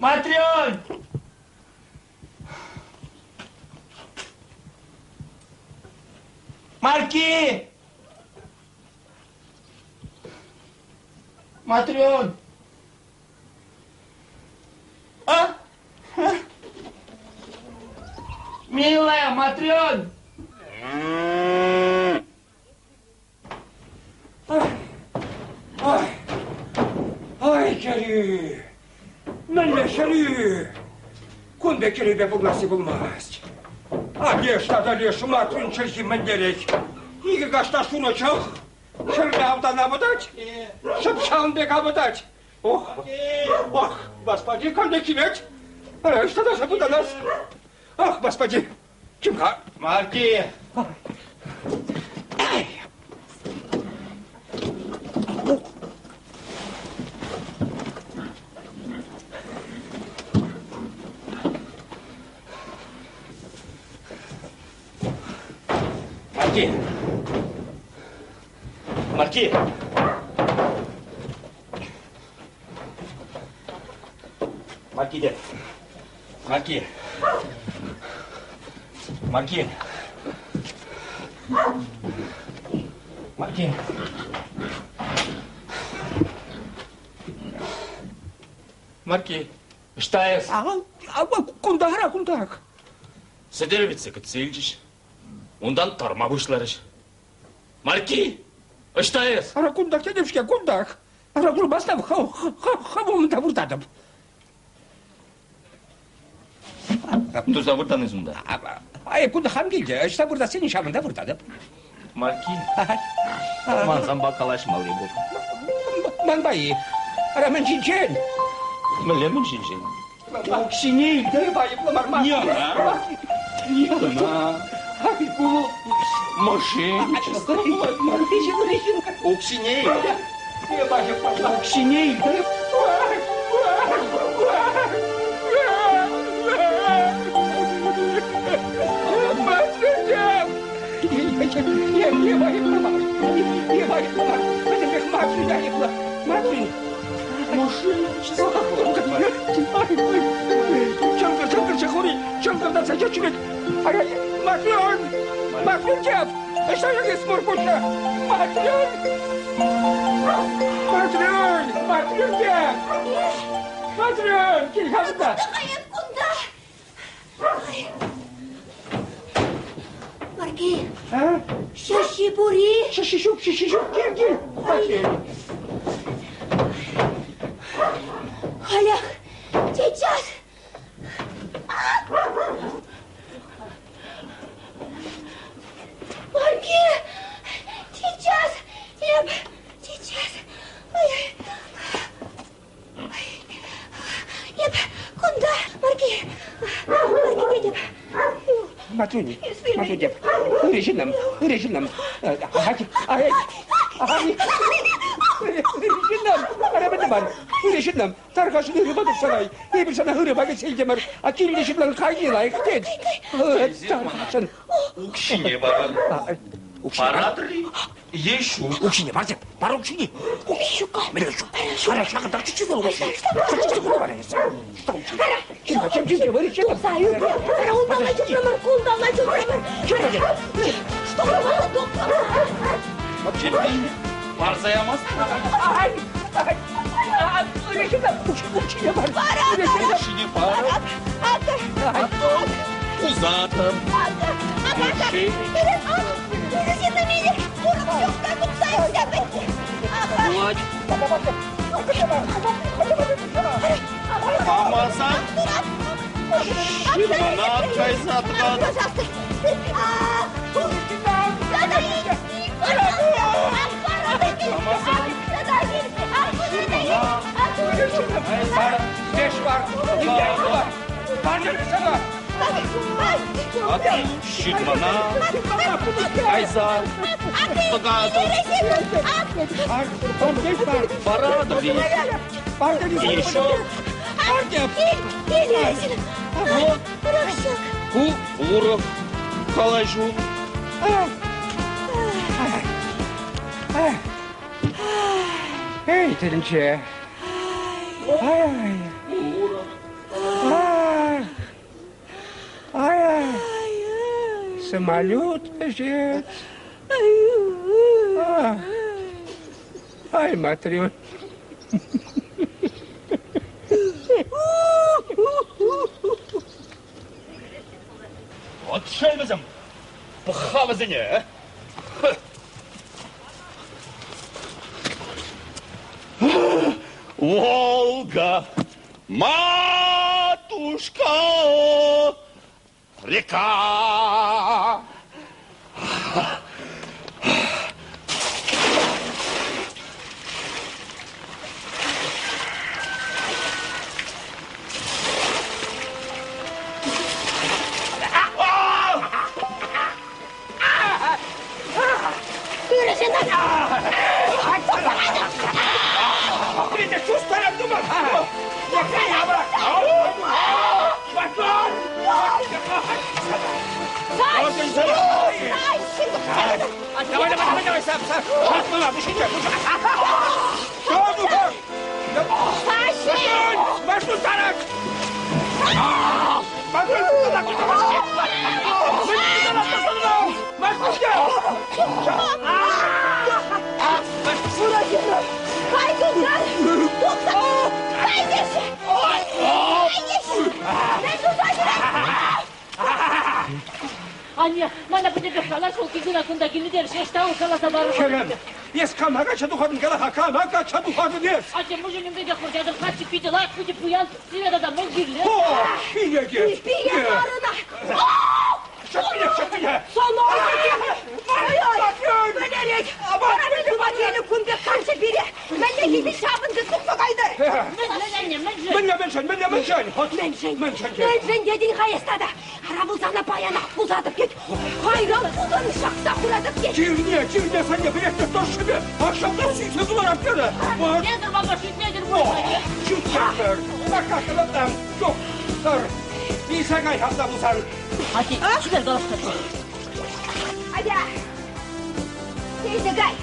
S11: Матрёнь! Марки! Матрёнь! А? А? Милая Матрёнь!
S5: Ай, ай, кӗрӳ! Мӗнле хӗрӳ! Кун пек кӗрӳпе пурӑнасси пулмасть. А леш тата леш Матрюн чӗлхи мӗнлерех? Икӗ кашта шурӑ чӑх, хӗрлӗ автан авӑтать, шӑп ҫавӑн пек авӑтать. Ох, ох, господи, каллех килет. Ӑҫта та пытанас. Ах, господи, чим-ха.
S11: Марки! Марки! Марки! Марки дед. Марки. Марки. Марки.
S10: Марки, ӑҫта эс?
S2: Кунтах, кунтах.
S7: Сӗтел витсе кӗтсе илчӗҫ. Унтан тарма пуҫларӗҫ. Марки, ӑҫта эс?
S2: Ара кунтах тетӗп-ҫке, кунтах. Ара курмастӑп, хӑв умӑнта выртатӑп.
S7: Туса выртан эс унта?
S2: Ай, кунта хам килте. Ӑҫта выртассине ҫавӑнта выртатӑп.
S7: Марки, ман санпа калаҫмалли пур.
S2: Манпа-и? Ара мӗн ҫинчен?
S7: Мӗнле мӗн ҫинчен?
S2: Укҫине илтӗр айӑплӑ мар мар.
S7: Не она, не она. Ай, ку мошенничество. Укҫине илтӗр. Укҫине илтӗр.
S3: Кунта! Марки, ҫӗҫҫи пур-и?
S2: Ҫӗҫҫи ҫук, ҫӗҫҫи ҫук, кил, кил.
S3: Халях, сейчас. Марки, сейчас, эп, сейчас. Ай, эп, кунта, Марки, Марки тетӗп.
S2: Матрюнь, Матрюнь, ырӑ ҫыннӑм, ырӑ ҫыннӑм. Ай, ай, ырӑ ҫыннӑм, ара мӗн тӑван, ырӑ ҫыннӑм, тархасшӑн ырӑпа тухса кай. Эпир сана ырӑпа кӗтсе илтӗмӗр, а килнӗ ҫыннӑн хайне лайӑх тет. Тархасшӑн.
S7: Укҫине паран. Паратӑр-и е ҫук?
S2: Укҫине парсем, пар укҫине.
S3: Укҫи ҫук-ка.
S2: Мӗнле ҫук? Ара, ҫакӑнтах чичче вӑл укҫи. Чичче вӑл вара эсӗ. Что укҫи? Кил-ха, чем чичче вӑл икче?
S3: Тухса ӳкрӗ. Ара, унталла чупрӑмӑр, кунталла чупрӑмӑр. Что вы, доктор?
S7: Парса ямастӑн?
S2: Ай, ай, ай, укҫине пар.
S7: Укҫине пар. Пусатӑп. Пулать. Памасан ҫырмана кайса тӑватӑп.
S2: Ӗҫ бар, ӗҫ бар. Парне сана.
S7: Ҫырмана кайса тӑкатӑп. Паратӑп-и? Еще. Вот. Ку урӑх калаҫу.
S2: Эй, тӗнче. Ай. Ай. Ай. Самолет вӗҫет. Ай, Матрён.
S7: Вот шел вӗсем. Пӑх-ха вӗсене. Волга, матушка, река.
S2: Давай, давай, давай, давай, сам, сам.
S3: Кай кунтан! Тухса! Кай тесе! Мӗн туса ҫӳрет?
S1: Анне, мана пӗтӗмпех калаҫ, вӑл килсен кунта килнӗ терӗ, ӑҫта вӑл каласа парӑр.
S2: Хӗрӗм, эс кама качча тухатӑн кала-ха, кама качча тухатӑн эс?
S1: Атте, мӑшӑрӗн пекех вӑрҫатӑр, каччӑ питӗ лайӑх, питӗ пуян, сире тата мӗн кирлӗ?
S2: О, пире
S3: Пире мар ӑна!
S2: Ҫаппине, ҫаппине!
S3: Вӗлерет! Вара мӗн тума килнӗ кун пек каччӑ пире? Мӗнле килнӗ ҫавӑнти тухса кайтӑр?
S1: Мӗнле, мӗншӗн?
S2: Мӗнле мӗншӗн, мӗнле мӗншӗн?
S3: Мӗншӗн?
S2: Мӗншӗн?
S3: Мӗншӗн тетӗн-ха эс тата? Ара пулсан паянах пусатӑп тет. Кайран пулсан ҫакса хуратӑп тет.
S2: Чирне, чирне санне пӗлетне тӑршшӗпе ак ҫапла сиксе туларап терӗ.
S1: Шӳтлетӗр, мама, шӳтлетӗр пуль.
S2: Шӳтлетӗр. Такашлатам, тухтӑр. Илсе кай хапла пулсан.
S1: Ати, чипер калаҫтар.
S3: Атя, илсе кай.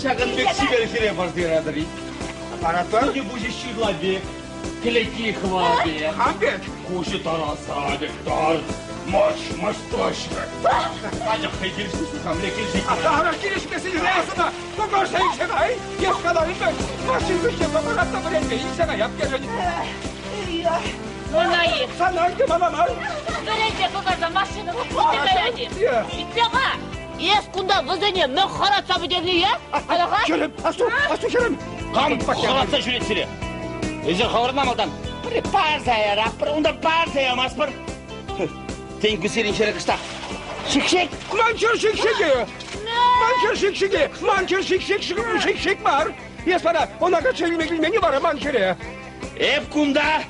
S7: Ҫакӑн пек чипер хӗре парса-и?
S2: Паратпӑр.
S7: Пуҫӗ ҫырла пек, кӗлетки хӑва пек.
S2: Хам пек.
S7: Куҫӗ тараса пек тар. Мӑш, мӑш тӑшкӑ. Анчах хӑй килӗшмест, хамле килӗшет.
S2: Ара килӗшмесен ӑна кӑкӑрса илсе кай. Эс каларӑн пек, машин хыҫне кӑкӑратса вӗренме илсе каяп терӗн.
S1: Мӑнаи.
S2: Сана ӗнтӗ мана мар.
S1: Вӗренме кӑкарса машина илсе каять-и? Итле-ха, эс кунта вӗсене мӗн хӑратса пӗтерни, е? Кала-ха.
S2: Хӗрӗм, асту, асту, хӗрӗм.
S7: Кам хӑратса ҫӳрет сире? Эсир хӑвӑрна малтан пӗр парса яратпӑр, унта парса ямастпӑр. Тен, ку сирӗн хӗрӗ кӑштах шик-шик?
S2: Ман хӗр шик-шике! Ман хӗр шик-шике! Ман хӗр шик-шик шик-шик мар! Эс вара ӑна качча илме килмен-и вара ман хӗре?
S7: Эп кунта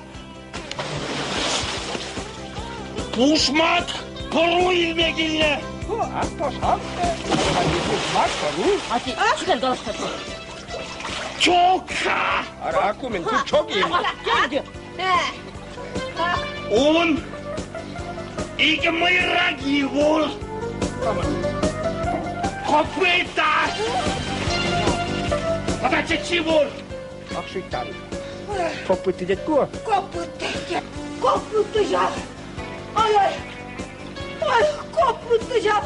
S7: пушмак пӑру илме килнӗ.
S2: Ах, пожалуйста. Пушмак пӑру.
S1: Ати, чипер калаҫтар.
S7: Чокка!
S2: Ара, ку мӗн, ку чок-и?
S7: Ун икӗ мӑйраки пур. Копыта! Тата чӗччи пур.
S2: Ах, шуйттан. Копыты тет ку.
S3: Копыты тет. Копыты ҫав. Ай-ай. Ай, копыты ҫав.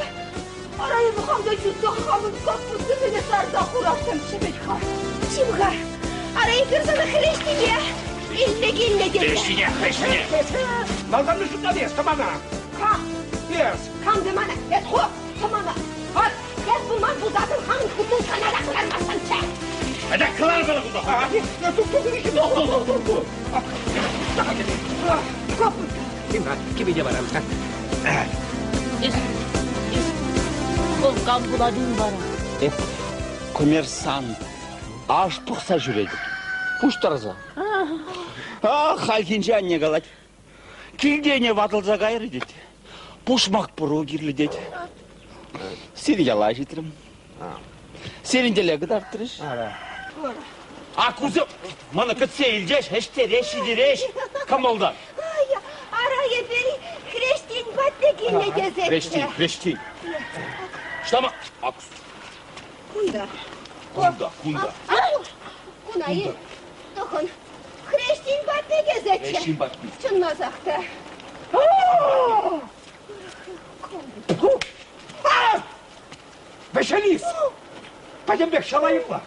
S3: Ара, эпӗ хам та чутса хамӑн копытӑсене сарса хураттӑмччӗ вӗт-ха. Чим-ха, ара эпир сана хрестине илме килнӗ тесе.
S7: Хрестине, хрестине.
S2: Малтан шутлан эс, тӑмана.
S3: Кам?
S2: Эс.
S3: Кам тӑмана? Эс ху, тӑмана. Ат, эс пулман пулсассӑн хамӑн бутылкана та кӑлармастӑнччӗ.
S7: Атя кӑлар мана кунта.
S2: Тух, тух, тух, тух, тух.
S3: Копыта.
S2: Тимха, кӗпене парам.
S1: Эс, эс, хӑв кам пулатӑн вара?
S7: Эп коммерсант. Аш пӑхса ҫӳретӗп. Пуҫтарса. Ах, хальхинче анне калать. Килтене ватӑлса кайрӗ тет. Пушмак пӑру кирлӗ тет. Сирӗн яла ҫитрӗм. Сирӗн тӗле кӑтартрӗҫ. А кусем мана кӗтсе илчӗҫ, ӗҫтереҫ, ҫитереҫ кӑмӑлтан.
S3: Ара, эпир хрестин патне килнӗ тесеччӗ.
S7: Хрестин, хрестин. Штама, акс.
S3: Кунта.
S7: Кунта, кунта.
S3: Куна-и? Тӑхӑн. Хрестин патне тесеччӗ.
S7: Хрестин патне.
S3: Чӑнласах та.
S2: Вӗҫелис! Пӗтӗмпех ҫалайӑпла.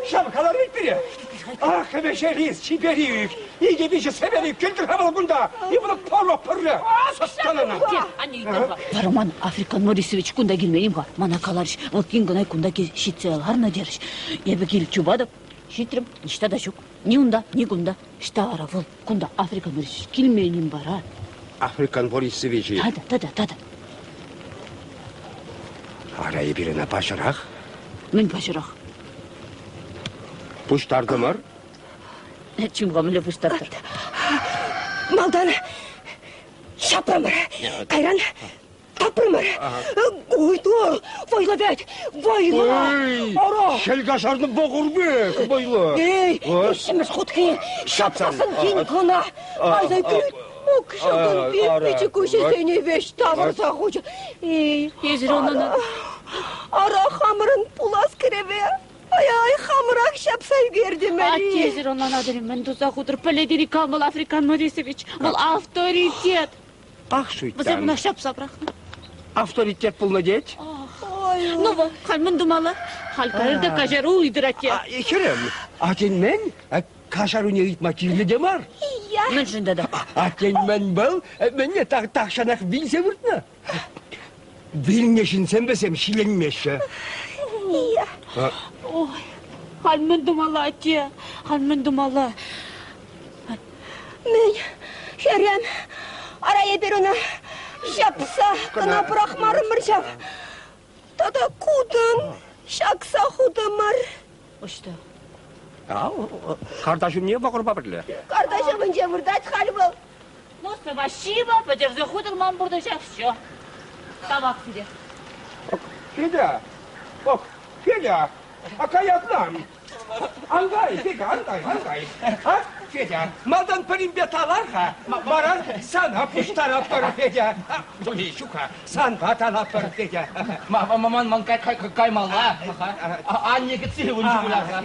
S2: Ҫав каларӗ пире. Ах, Вӗҫелис, чиперик, икӗ-виҫӗ сӗверик килтӗр-ха вӑл кунта. Иван Павлов пӗрле. Сӑстанана.
S1: Вара ман Африкан Морисович кунта килмен-им-ха? Мана каларӗҫ, вӑл тин кӑна кунта ҫитсе ларнӑ терӗҫ. Эпӗ кил чупатӑп, ҫитрӗм, ниҫта та ҫук. Ни унта, ни кунта. Ӑҫта вара вӑл кунта Африкан Борисович килмен-им вара?
S2: Африкан Борисович-и?
S1: Тата, тата, тата.
S2: Ара, эпир ӑна паҫӑрах.
S1: Мӗн паҫӑрах?
S2: Пуҫтартӑмӑр.
S1: Чим-ха, мӗнле пуҫтартӑр?
S3: Малтан ҫапрӑмӑр, кайран Тапрӑмӑр. Ой, тур, вӑйлӑ вӗт, вӑйлӑ. Ара.
S2: Хӗл каҫарнӑ вӑкӑр пек вӑйлӑ.
S3: Эй, виҫҫӗмӗш хутхи ҫапсассӑн тин кӑна. Кайса кӳрет. Укҫакан пек пӗчӗк куҫӗсене веҫ тавӑрса хучӗ. Эй,
S1: Эсир унӑн
S3: ара хамӑрӑн пулас кӗрӗве. Ай-ай, хамӑрах ҫапса ӳкертӗмӗр-и?
S1: Аттесӗр ӑнланатӑр-и, мӗн туса хутӑр? Пӗлетӗр-и, кам вӑл Африкан Морисович? Вӑл авторитет.
S2: Ах, шуйттан.
S1: Вӗсем ӑна ҫапса пӑрахнӑ.
S2: Авторитет пулнӑ тет.
S1: Ну вӑл, халь мӗн тумалла? Халь кайӑр та каҫару ыйтӑр атте.
S2: Хӗрӗм, а тен мӗн?
S5: Каҫаруне ыйтма кирлӗ те мар.
S3: Ия.
S1: Мӗншӗн тата?
S5: А тен, мӗн вӑл? Мӗнне тахҫанах вилсе выртнӑ? Вилнӗ ҫынсем вӗсем ҫиленмеҫҫӗ.
S3: Ия.
S1: Ой, халь мӗн тумалла, атте? Халь мӗн тумалла?
S3: Мӗн, хӗрӗм, ара эпир ӑна ҫапса кӑна пӑрахмарӑмӑр ҫав. Тата кутӑн ҫакса хутӑмӑр.
S1: Ӑҫта?
S5: Карта ҫумне вӑкӑрпа пӗрле.
S3: Карта ҫумӗнче выртать халь вӑл.
S1: Ну, спасибо, пӗтерсе хутӑр ман пурнӑҫа, все. Тавах сире.
S2: Федя, ох, Федя, а каятнам. Ан кай, Федя, ан кай, ан кай. А, Федя, малтан пӗринпе талар-ха, вара сана пуҫтаратпӑр, Федя. Ҫук-ха, санпа талатпӑр, Федя.
S7: Ман ман каймалла. Анне кӗтсе ывӑнчӗ пуль-ха.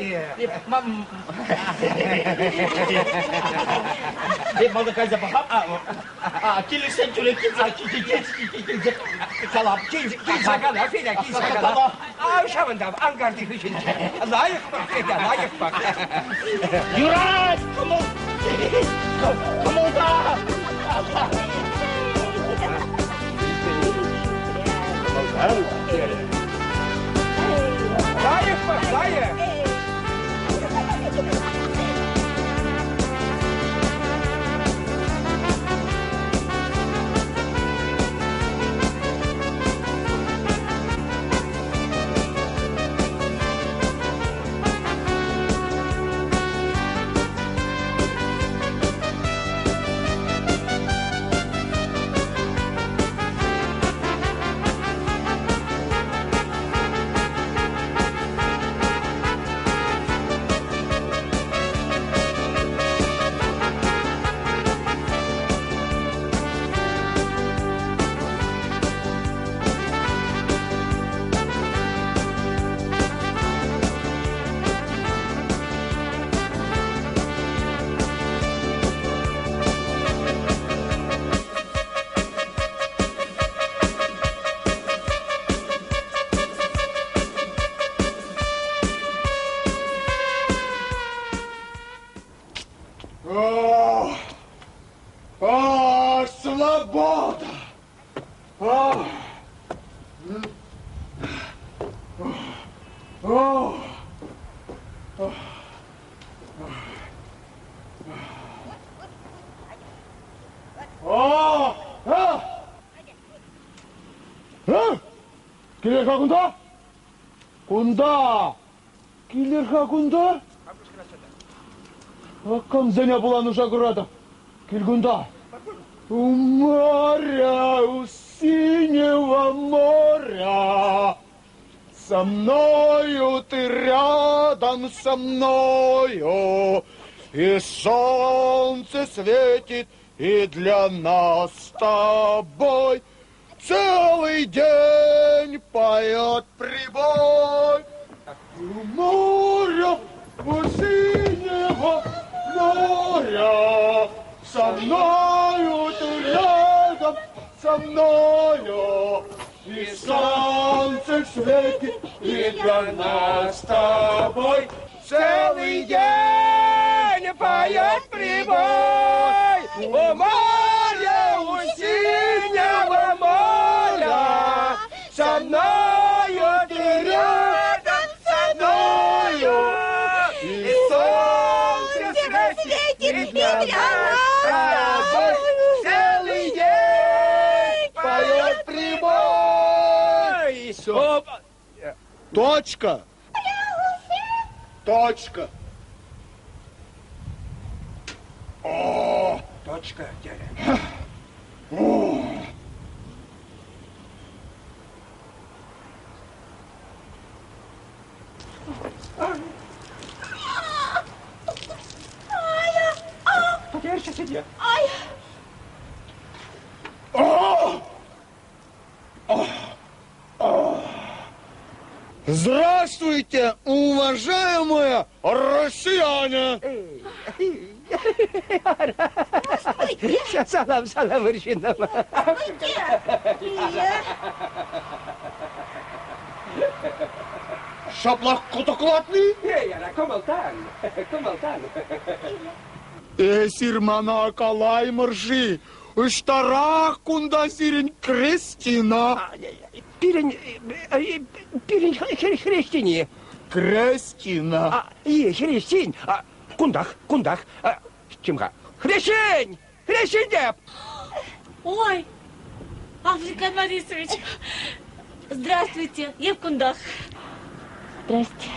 S7: Эп малтан кайса пӑхам. Килӗшсен тӳрех килсе калап.
S2: Килсе кала, Федя, килсе кала. Ав ҫавӑнта, анкарти хыҫӗнче. Лайӑх пӑх, Федя, лайӑх пӑх.
S7: Юрать, кӑмӑл, кӑмӑлта.
S2: Кӑмӑлтан, терӗ. Лайӑх пӑх, лайӑх.
S9: О, о, свобода! О, о, о, о, а! А? Килер-ха кунта? Кунта! Килер-ха кунта? Камсене пула нуша куратӑп. Кил кунта. У моря, у синего моря, со мною ты рядом со мною, и солнце светит и для нас с тобой целый день поет прибой. У моря, у синего моря, со мною ты рядом, со мною, и солнце светит, и для нас с тобой
S2: целый день поет прибой. У моря, у синего моря, со мною ты рядом, со мною, и солнце светит, и для нас с тобой целый день поет прибой.
S9: Все. Точка. Точка.
S2: О, точка, дядя.
S9: О.
S2: Потерче сиде.
S3: Ай!
S9: О! О! О! Здравствуйте, уважаемые россияне!
S2: Салам, салам, Ирина.
S9: Ҫаплах кӑтӑклатни?
S2: Эй, ара, кӑмӑлтан, кӑмӑлтан.
S9: Эсир мана калаймӑр-ши, ӑҫтарах кунта сирӗн Кристина?
S2: Пирӗн, пирӗн хресчени.
S9: Кристина.
S2: Е, хресчен. Кунтах, кунтах. Чим-ха. Хресчен! Хресчен теп!
S1: Ой, Африкан Борисович, здравствуйте, я в кундах. Здрасте.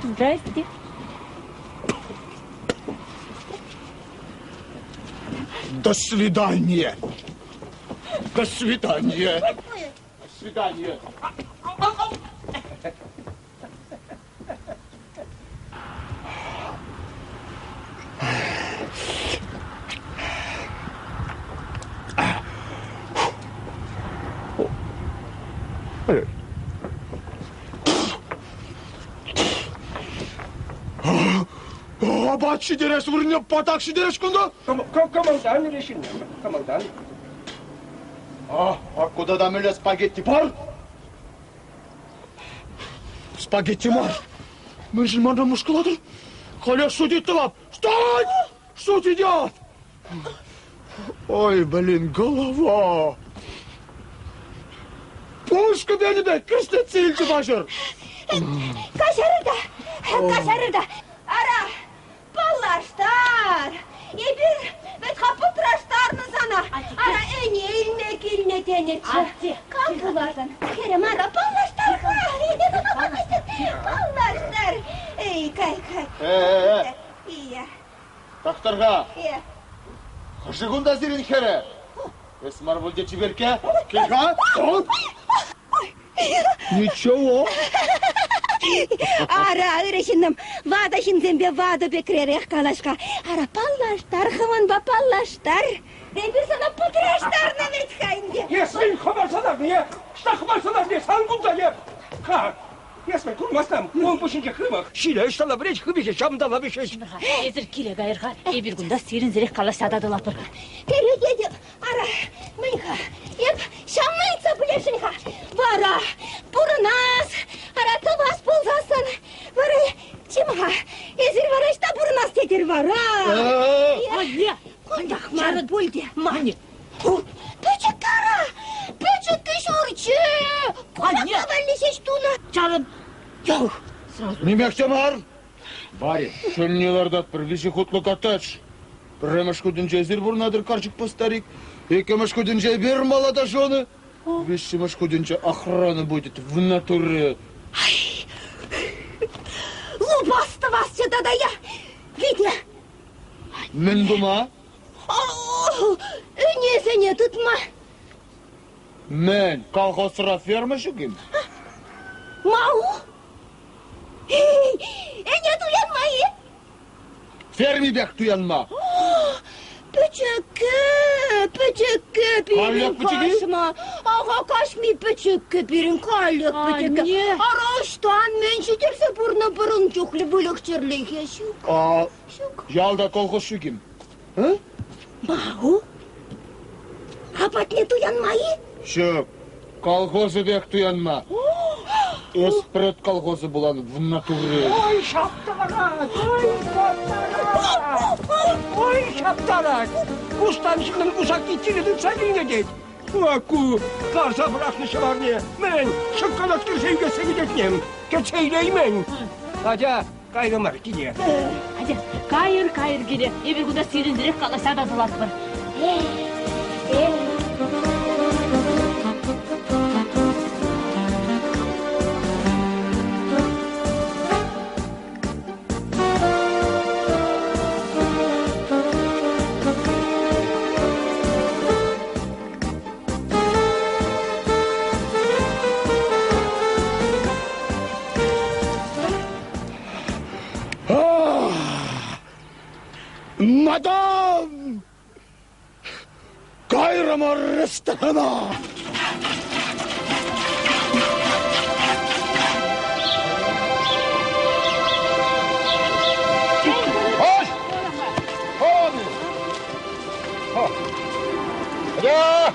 S1: Здрасте.
S9: До свидания. До свидания. До свидания. Апат ҫитерес вырӑнне патак ҫитерес кунта?
S2: Кӑмӑлтан ҫыннам, кӑмӑлтан.
S9: А, а куда та мӗнле спагетти пар? Спагетти мар. Мӗншӗн манран мӑшкӑлатӑр? Халех шутить тӑвап. Встать! Шут идет! Ой, блин, голова! Пушка пенӗ пек кӗрслетсе илчӗ паҫӑр.
S3: Каҫарӑр та, каҫарӑр та. Ара, Паллаштар! Эпир вӗт-ха пӑтраштарнӑ сана. Ара, ӗне илме килнӗ тенӗччӗ. Кам пулатӑн? Хӗрӗм, ара, паллаштар-ха. Паллаштар. Эй, кай, кай.
S8: Э-э-э.
S3: Ия.
S8: Тӑхтӑр-ха.
S3: Э.
S8: Хӑшӗ кунта сирӗн хӗрӗ? Эс мар пуль те чиперкке? Кил-ха.
S9: Ничего.
S3: Ара, ырӑ ҫыннӑм, ватӑ ҫынсемпе ватӑ пекререх калаҫ-ха. Ара, паллаштар, хӑвӑнпа паллаштар. Эпир сана пӑтраштарнӑ вӗт-ха ӗнтӗ.
S2: Эс мӗн хӑварсанах не? Что хӑварсанах не? Сан кунта не? Ха! Эс мӗн курмастам? Ун пуҫӗнче хывӑх. Ҫиле ӑҫталла вӗрет, хывӑхӗ ҫавӑнталла вӗҫет.
S1: Эсир киле кайӑр-ха. Эпир кунта сирӗнсӗрех калаҫса татӑлатпӑр.
S3: Перекетӗп, Ара, мӗн-ха, эп ҫавна ыйтса пӗлесшӗн-ха. Вара пурӑнас, ара тӑвас пулсассӑн, вара чим-ха, эсир вара ӑҫта пурӑнас тетӗр вара?
S1: Анне!
S3: Кунтах мар пуль те. Анне! Пӗчӗк ара, пӗчӗккӗ ҫурчӗ.
S1: Анне!
S3: валли ҫеҫ тунӑ.
S1: Чарӑн.
S9: Нимех те мар. Барин, шӑлне лартатпӑр, виҫӗ хутлӑ коттедж. Пӗрремӗш хутӗнче эсир пурӑнатӑр, карчӑкпа старик. Иккӗмӗш хутӗнче эпир молодожены. Виҫҫӗмӗш хутӗнче охрана будет в натуре.
S3: Лупас тӑвасчӗ тата я. Витя.
S9: Мӗн тума?
S3: Ӗнесене тытма.
S9: Мӗн, колхозра ферма ҫук-им?
S3: Мау! Ӗне туянма-и?
S9: Фермипех туянма.
S3: Пӗчӗккӗ, пӗчӗккӗ пирӗн каҫма. Аха, каҫми пӗчӗккӗ пирӗн каллех пӗчӗккӗ. Ара, ӑҫтан мӗн ҫитерсе пурнӑ пӑрун чухлӗ выльӑх-чӗрлӗхе ҫук.
S9: А, ҫук. Ялта колхоз ҫук-им?
S3: Мау? Апатне туянма-и?
S9: Ҫук, колхозӗпех туянма. Эс пред колхозы булан в натуре.
S2: Ой, шаптарать! Ой, шаптарать! Ой, шаптарать! Кустан ҫыннӑн кусакки тирӗ тытса килнӗ тет. Ку карса пӑрахнӑ ҫӑварне. Мӗн, шӑккалат кӗрсе ӳкессе кӗтетнем. Кӗтсе илеймен. Атя, Кайрӑмӑр киле.
S1: Атя, кайӑр, кайӑр киле. Эпир кунта сирӗнсӗрех калаҫса татӑлатпӑр.
S9: Мадам! Кайрӑмӑр ресторана!
S8: Ой! Он! Я!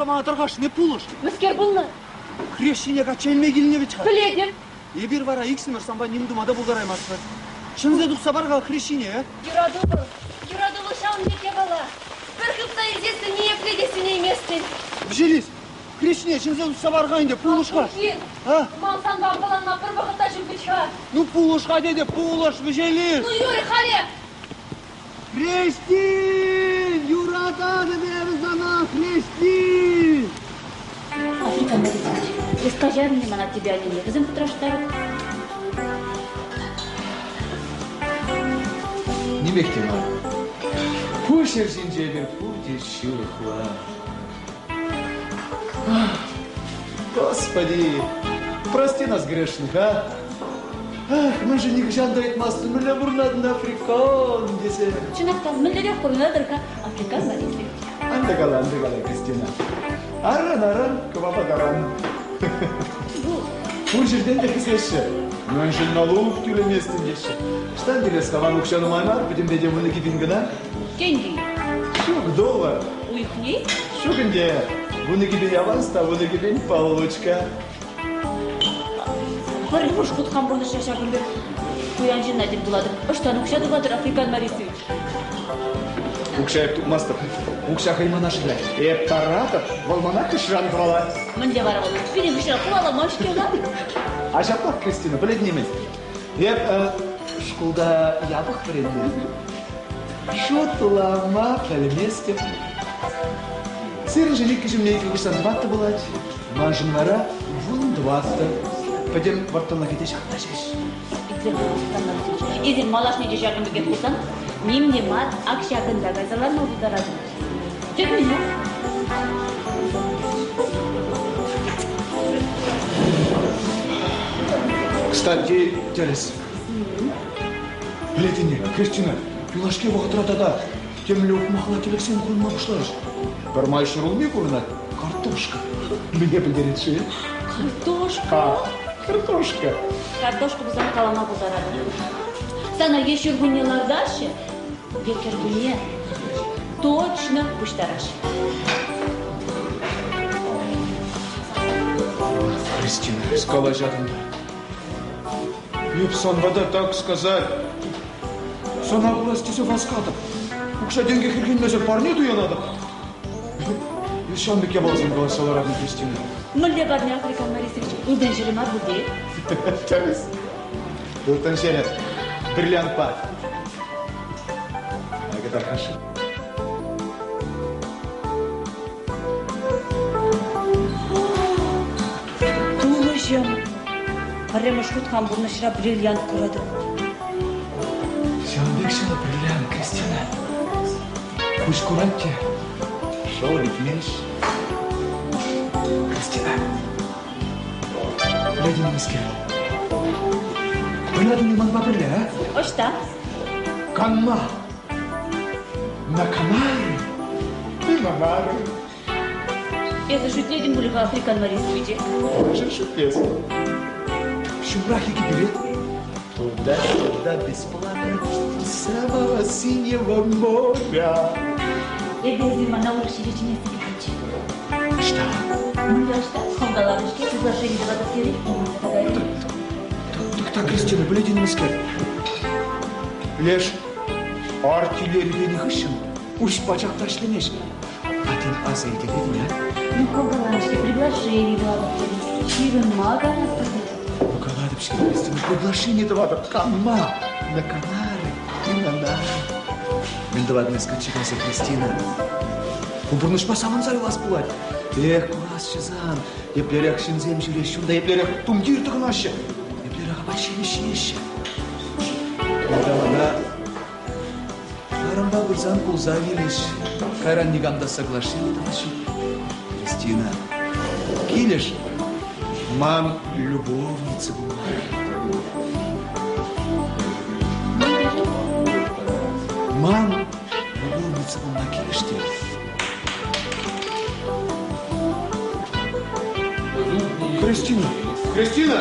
S4: Пулӑш-ха мана тархасшӑн, эп пулӑш.
S6: Мӗскер пулнӑ?
S4: Хресчене качча илме килнӗ вӗт-ха.
S6: Пӗлетӗп.
S4: Эпир вара иксӗмӗр санпа ним тума та пултараймастпӑр. Чӗнсе тухса пар-ха хресчене, э?
S6: Юрату вӑл, юрату вӑл ҫавӑн пек япала. Пӗр хыпса илсессӗн ниепле те сӳнейместӗн.
S4: Вӗҫелис, хресчене чӗнсе тухса пар-ха ӗнтӗ, пулӑш-ха.
S6: Пурхин,
S4: А?
S6: ман санпа аппаланма пӗр вӑхӑт та ҫук вӗт-ха.
S4: Ну пулӑш-ха тетӗп, пулӑш, Вӗҫелис!
S6: Ну юрӗ, халех!
S4: Хрестин! Юрататӑп эпӗ сана, Хрестин!
S1: Африка Борисович, эс каҫарӑн-и мана тебе аннене, вӗсем пӑтраштарӑп.
S13: Нимех те мар. Ку ҫӗр ҫинче эпир пурте ҫылӑхлӑ. Господи, прости нас грешных, а? Ах, мӗншӗн нихӑҫан та ыйтмастӑн, мӗнле пурӑнатӑн Африкан тесе.
S1: Чӑнах та, мӗнлерех пурӑнатӑр-ха Африкан Борисович?
S13: Ан та кала, ан та кала, Кристина. Аран-аран, кӑвапа таран. Пур ҫӗртен те хӗсеҫҫӗ. Мӗншӗн налук тӳлеместӗн теҫҫӗ. Ӑҫтан тӳлес-ха, ман укҫа нумай мар, пӗтӗмпе те 12 пин кӑна.
S1: Тенки.
S13: Ҫук, доллар.
S1: Уйӑхне?
S13: Ҫук ӗнтӗ. 12 пин аванс та 12 пин получка.
S1: Пӗрремӗш хут хам пурнӑҫра ҫакӑн пек пуян ҫынна тӗл пулатӑп. Ӑҫтан укҫа тупатӑр, Африкан Борисович?
S13: Укҫа эп тупмастӑп. Укҫа хӑй мана шырать. Эп таратӑп, вӑл мана кӑҫран хӑвалать.
S1: Мӗнле вара вӑл? Пирӗн хыҫра хӑваламан-ҫке ӑна.
S13: А ҫаплах, Кристина, пӗлетӗн-и-мӗн? Эп шкулта япӑх вӗреннӗ. Шутлама пӗлместӗп. Сирӗншӗн иккӗшӗмне икӗ куҫсан тӑваттӑ пулать. Маншӑн вара 14. Пӗтӗм вӑрттӑнлӑхӗ те ҫакна ҫеҫ.
S1: Эсир малашне те ҫакӑн пекех пулсан, ним те мар, ак ҫакӑнта кайса ларма пултаратӑн. Тӗкӗнӳ.
S13: Кстати, тӗрӗс. Пӗлетӗн-и, Кристина, юлашки вӑхӑтра тата темле ухмахла тӗлӗксем курма пуҫларӗҫ. Пӗрмай ҫӗрулми курӑнать, картошка. Мӗне пӗлтерет-ши?
S1: Картошка?
S13: Картошка.
S1: Картошка пулсан калама пултаратӑн. Сана е ҫуркунне лартаҫҫӗ, е кӗркунне точно пуҫтараҫҫӗ.
S13: Кристина, эс калаҫатӑн та. Эп санпа та так сказать. Сана курас тесе васкатӑп. Укҫа-тенкӗ хӗрхенмесӗр парне туянатӑп. Эс ҫавӑн пек япаласем калаҫса ларатӑн, Кристина.
S1: Мӗнле парне Африкан Борисович? Ылтӑн ҫӗрӗ мар пуль те?
S13: Тӗрӗс. Ылтӑн ҫӗрӗ. Бриллиантпа. Акӑ тархасшӑн.
S1: Турӑҫӑм! Пӗрремӗш хут хам пурнӑҫра бриллиант куратӑп.
S13: Ҫавӑн пек ҫӑлӑ бриллиант, Кристина. Куҫ курать те, шӑл витмест. Кристина, пӗлетӗн мӗскер? Пӗлетӗн-и манпа пӗрле, а?
S1: Ӑҫта?
S13: Канма. На Канары. Ты на нары.
S1: Эсӗ шӳтлетӗн пуль-ха Африкан Борисовиче.
S13: Мӗншӗн шӳтлес? Ҫумрах икӗ билет. Туда-сюда бесплатно до самого синего моря.
S1: Эпӗ эсир мана урӑх ҫӗре чӗнес килетчӗ.
S13: Ӑҫта?
S1: Мӗнле ӑҫта? Хӑв каларӑн-ҫке, приглашени тӑватӑп терӗн.
S13: Тӑхта, Кристина, пӗлетӗн мӗскер? Леш артиллери пенӗ хыҫҫӑн пуҫ пачах та ӗҫлемест. А тен, аса илтеретӗн, а?
S1: Ну, хӑв каларӑн-ҫке, приглашени тӑватӑп терӗн. Ҫырӑнма каятпӑр терӗн.
S13: Ну, калатӑп-ҫке, Кристина, приглашени тӑватӑп. Канма на Канары и на Нары. Мӗн тӑватӑн эс качча кайса, Кристина? Ку пурнӑҫпа савӑнса юлас пулать. Эх, курасчӗ сан, еплерех ҫынсем ҫӳреҫҫӗ унта, еплерех тумтир тӑхӑнаҫҫӗ, еплерех апат-ҫимӗҫ ҫиеҫҫӗ. Унта мана Арӑмпа пырсан кулса вилӗҫ. Кайран никам та соглашени тӑвас ҫук. Кристина, килӗш. Ман любовница пулма. Ман любовница пулма килӗштер. Кристина! Кристина!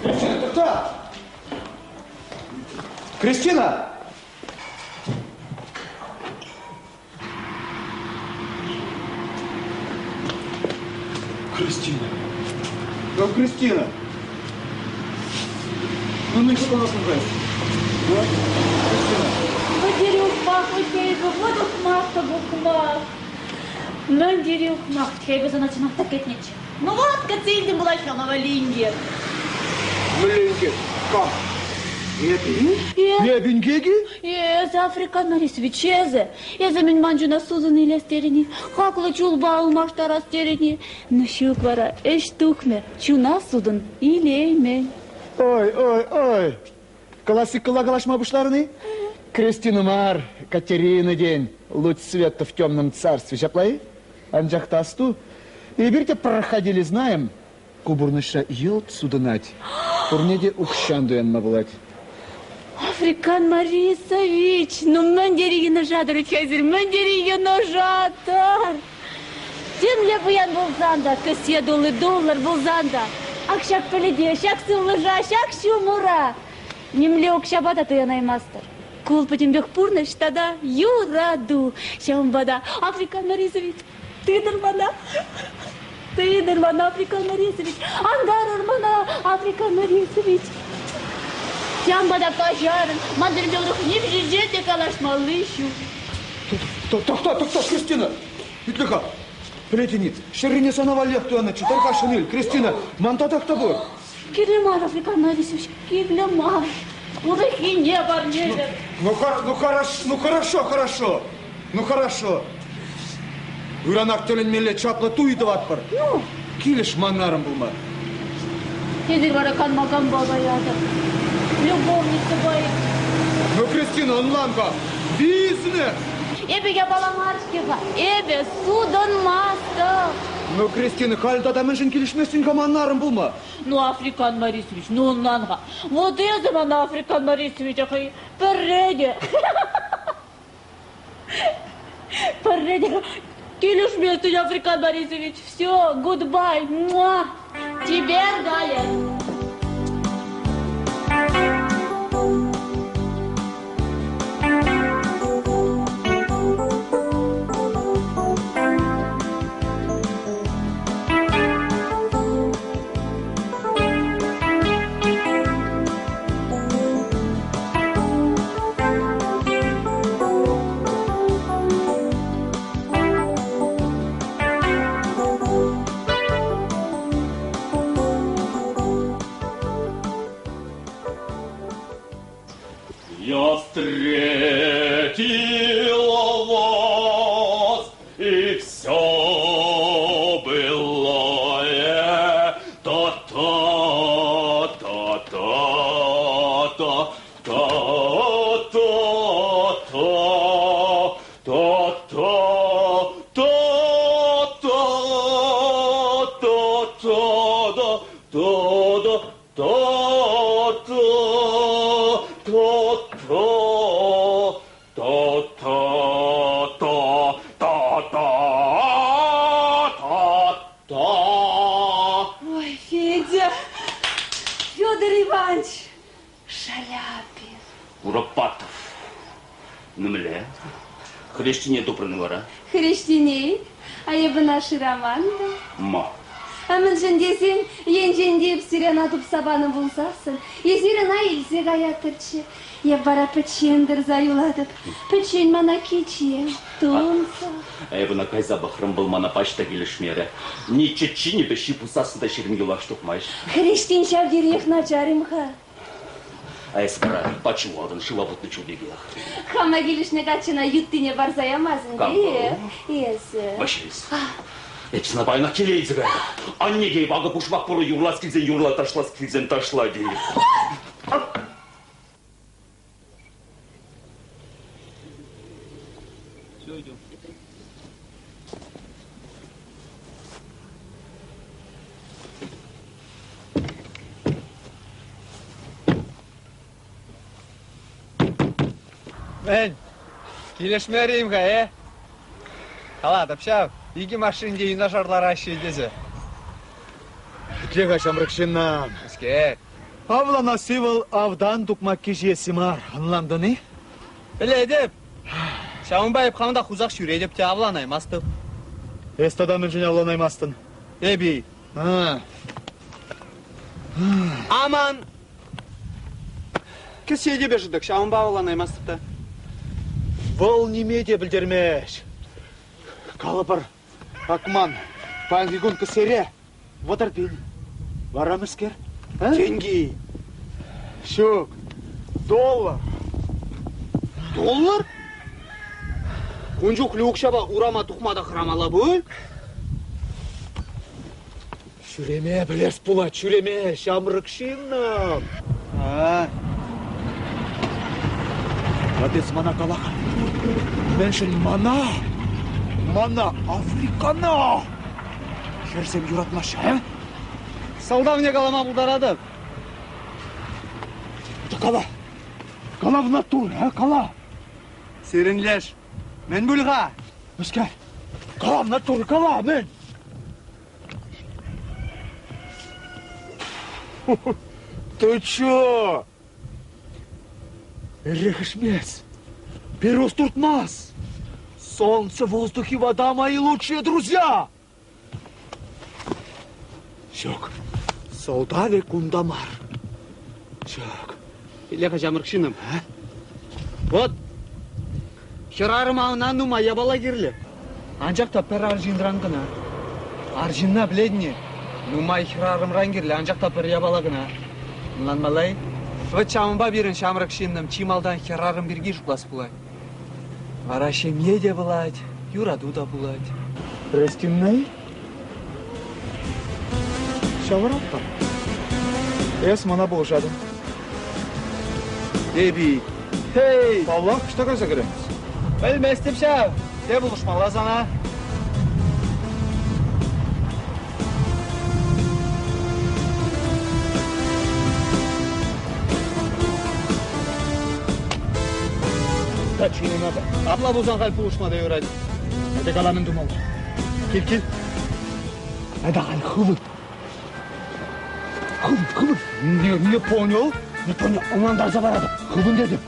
S13: Кристина, тӑхта! Кристина! Кристина. Ну, Кристина. Ну, ну что у нас называется? Кристина.
S1: Вӑтӑр ухмах, вӗҫейпӗ, вӑт ухмах та ухмах. Мӗн тери ухмах, эпӗ сана чӑнах та кӗтнӗччӗ. Ну вот, кӗтсе илтӗм пулать хама Линге.
S13: Мӗнле инкек? Кам? Эпӗ-и? Эп инкек-и?
S1: Эсӗ Африкан Марисович, эсӗ. Эсӗ мӗн ман чуна сусӑн илес терӗн-и? Хаклӑ чулпа ылмаштарас терӗн-и? Ну ҫук вара, ӗҫ тухмӗ, чуна сутӑн илеймӗн.
S13: Ой, ой, ой. Классикӑлла калаҫма пуҫларӑн-и? Кристина мар, Катерина тен, луч света в темном царстве, ҫапла-и? Анчах та асту, эпир те проходили знаем, ку пурнӑҫра йӑлт сутӑнать. Пурне те укҫан туянма пулать.
S1: Африкан Марисович, ну мӗн тери йӑнӑшатӑр эсир, мӗн тери йӑнӑшатӑр! Темле пуян пулсан та, кӗсье тулли доллар пулсан та, ак ҫак пӗлӗте, ҫак сывлӑша, ҫак ҫумӑра нимле укҫапа та туянаймастӑр. Ку пӗтӗмпех пурнӑҫ тата юрату. Ҫавӑнпа та Африкан Марисович, тытӑр мана. Тытӑр мана, Африкан Марисович. Антарӑр мана, Африкан Марисович. Ҫавӑнпа та каҫарӑр, ман пирӗнпе урӑх ним ҫинчен те калаҫмалли ҫук.
S13: Тӑхта, тӑхта, Кристина! Итле-ха, пӗлетӗн-и, ҫӗррине сана валлиех туяннӑччӗ, тархасшӑн ил, Кристина, ман татах та пур.
S1: Кирлӗ мар, Африкан Марисович, кирлӗ мар. Урӑххине парнелӗр.
S13: Ну, ну, хорошо, ну хорошо, хорошо, ну хорошо. Ыранах тӗлӗнмелле чаплӑ туй тӑватпӑр. Ну? Килӗш ман арӑм пулма.
S1: Эсир вара канма кампа каятӑр. Любовница
S13: Ну, Кристина, ӑнлан-ха, бизнес!
S1: Эпӗ япала мар-ҫке-ха, эпӗ сутӑнмастӑп.
S13: Ну, Кристина, халь тата мӗншӗн килӗшместӗн-ха ман арӑм пулма?
S1: Ну, Африкан Борисович, ну ӑнлан-ха. Вот эсӗ мана, Африкан Борисович, хӑй пӗрре те Пӗрре те килӗшместӗн, Африкан Борисович. Все, goodbye. Муа. Тебе далее.
S7: Я встретила вас, и все былое. Та-та-та-та-та, та-та-та, та-та, та-та, та-та, да, та-да, та-та, та-та, та-та, та-та, та-та.
S6: Ой, Федя, Федор Иванович, Шаляпин.
S7: Куропатов. Ну, мӗнле? Хрещене тупрӑн вара?
S6: Хрещене а эпӗ ӑна шыраман та.
S7: Ма.
S6: А мӗншӗн тесен, енчен те эп сире ӑна тупса панӑ пулсассӑн, эсир ӑна илсе каяттӑрччӗ. Эп вара пӗччен тӑрса юлатӑп. Пӗччен мана кичем, тунсӑх.
S7: Эп ӑна кайса пӑхрӑм, вӑл мана пач та килӗшмерӗ. Ни чӗччи, ни пӗҫҫи пусассӑн та 20 юлаш тухмасть.
S6: Хрестин ҫав териех начар-им-ха?
S7: А эс вара пач ватӑн, шыва путнӑ чул пекех.
S6: Хама килӗшнӗ каччӑна юттине парса ямасӑн
S7: Кам
S6: те эсӗ.
S7: Ваҫлис. Эп сана паянах киле илсе кайрӑм. Анне тейӗп, акӑ пушмак пурӑ юрлас килсен юрла, ташлас килсен ташла тейӗп.
S8: Все, идем. Мӗн, килӗшмерӗ-им-ха, э? Калатӑп ҫав, икӗ машин те юнашар лараҫҫӗ тесе.
S13: Итле-ха, ҫамрӑк ҫынна.
S8: Мӗскер?
S13: Авланасси вӑл автан тукмакки ҫиесси мар, ӑнлантӑн-и?
S8: Пӗлетӗп. Ҫавӑнпа эп хам та хусах ҫӳретӗп те авланаймастӑп.
S13: Эс тата мӗншӗн авланаймастӑн?
S8: Эпи.
S4: Аман! Кӗсье те шӑтӑк, ҫавӑнпа авланаймастӑп та.
S9: Вӑл ниме те пӗлтермест. Калӑпӑр, Акман, паянхи кун кӗсьере 30 000. Вара мӗскер?
S4: Тенки.
S9: Ҫук, доллар.
S4: Доллар? Кун чухлӗ укҫапа урама тухма та хӑрамалла пуль?
S9: Ҫӳреме пӗлес пулать, ҫӳреме, ҫамрӑк ҫыннӑм. Отец мана кала-ха, мӗншӗн мана, мана Африкана хӗрсем юратмаҫҫӗ, а?
S4: Сӑлтавне калама пултаратӑп.
S9: Кала, кала в натуре, а, кала.
S4: Сирӗн леш мӗн пуль-ха?
S9: Мӗскер? Кала в натуре, кала, мӗн? Ты чё? Эрех ӗҫмес, пирус туртмас. Солнце, воздух и вода мои лучшие друзья. Ҫук, сӑлтавӗ кунта мар. Ҫук.
S4: Иле-ха ҫамрӑк ҫыннӑм, а? Вот, хӗрарӑма ӑна нумай япала кирлӗ. Анчах та пӗр арҫынран кӑна. Арҫынна пӗлетӗн-и? Нумай хӗрарӑмран кирлӗ, анчах та пӗр япала кӑна. Ӑнланмалла-и? Вӑт ҫавӑнпа пирӗн ҫамрӑк ҫыннӑм чи малтан хӗрарӑм пирки шутлас пулать. Вара ҫемье те пулать, юрату та пулать.
S9: Рестиннӑй? Ҫавӑратпӑр. Эс мана пулӑшатӑн.
S4: Эпи. Хей!
S9: Паллах, ӑҫта кайса кӗрен?
S4: Пӗлместӗп ҫав. Те пулӑшмалла сана.
S9: Дальше не надо.
S4: Апла пулсан халь пулӑшма та юрать.
S9: Айта кала мӗн тумалла. Кил, кил. Айта халь хывӑн. Хывӑн, хывӑн. Не, не понял. Не понял. Ӑнлантарса паратӑп. Хывӑн тетӗп.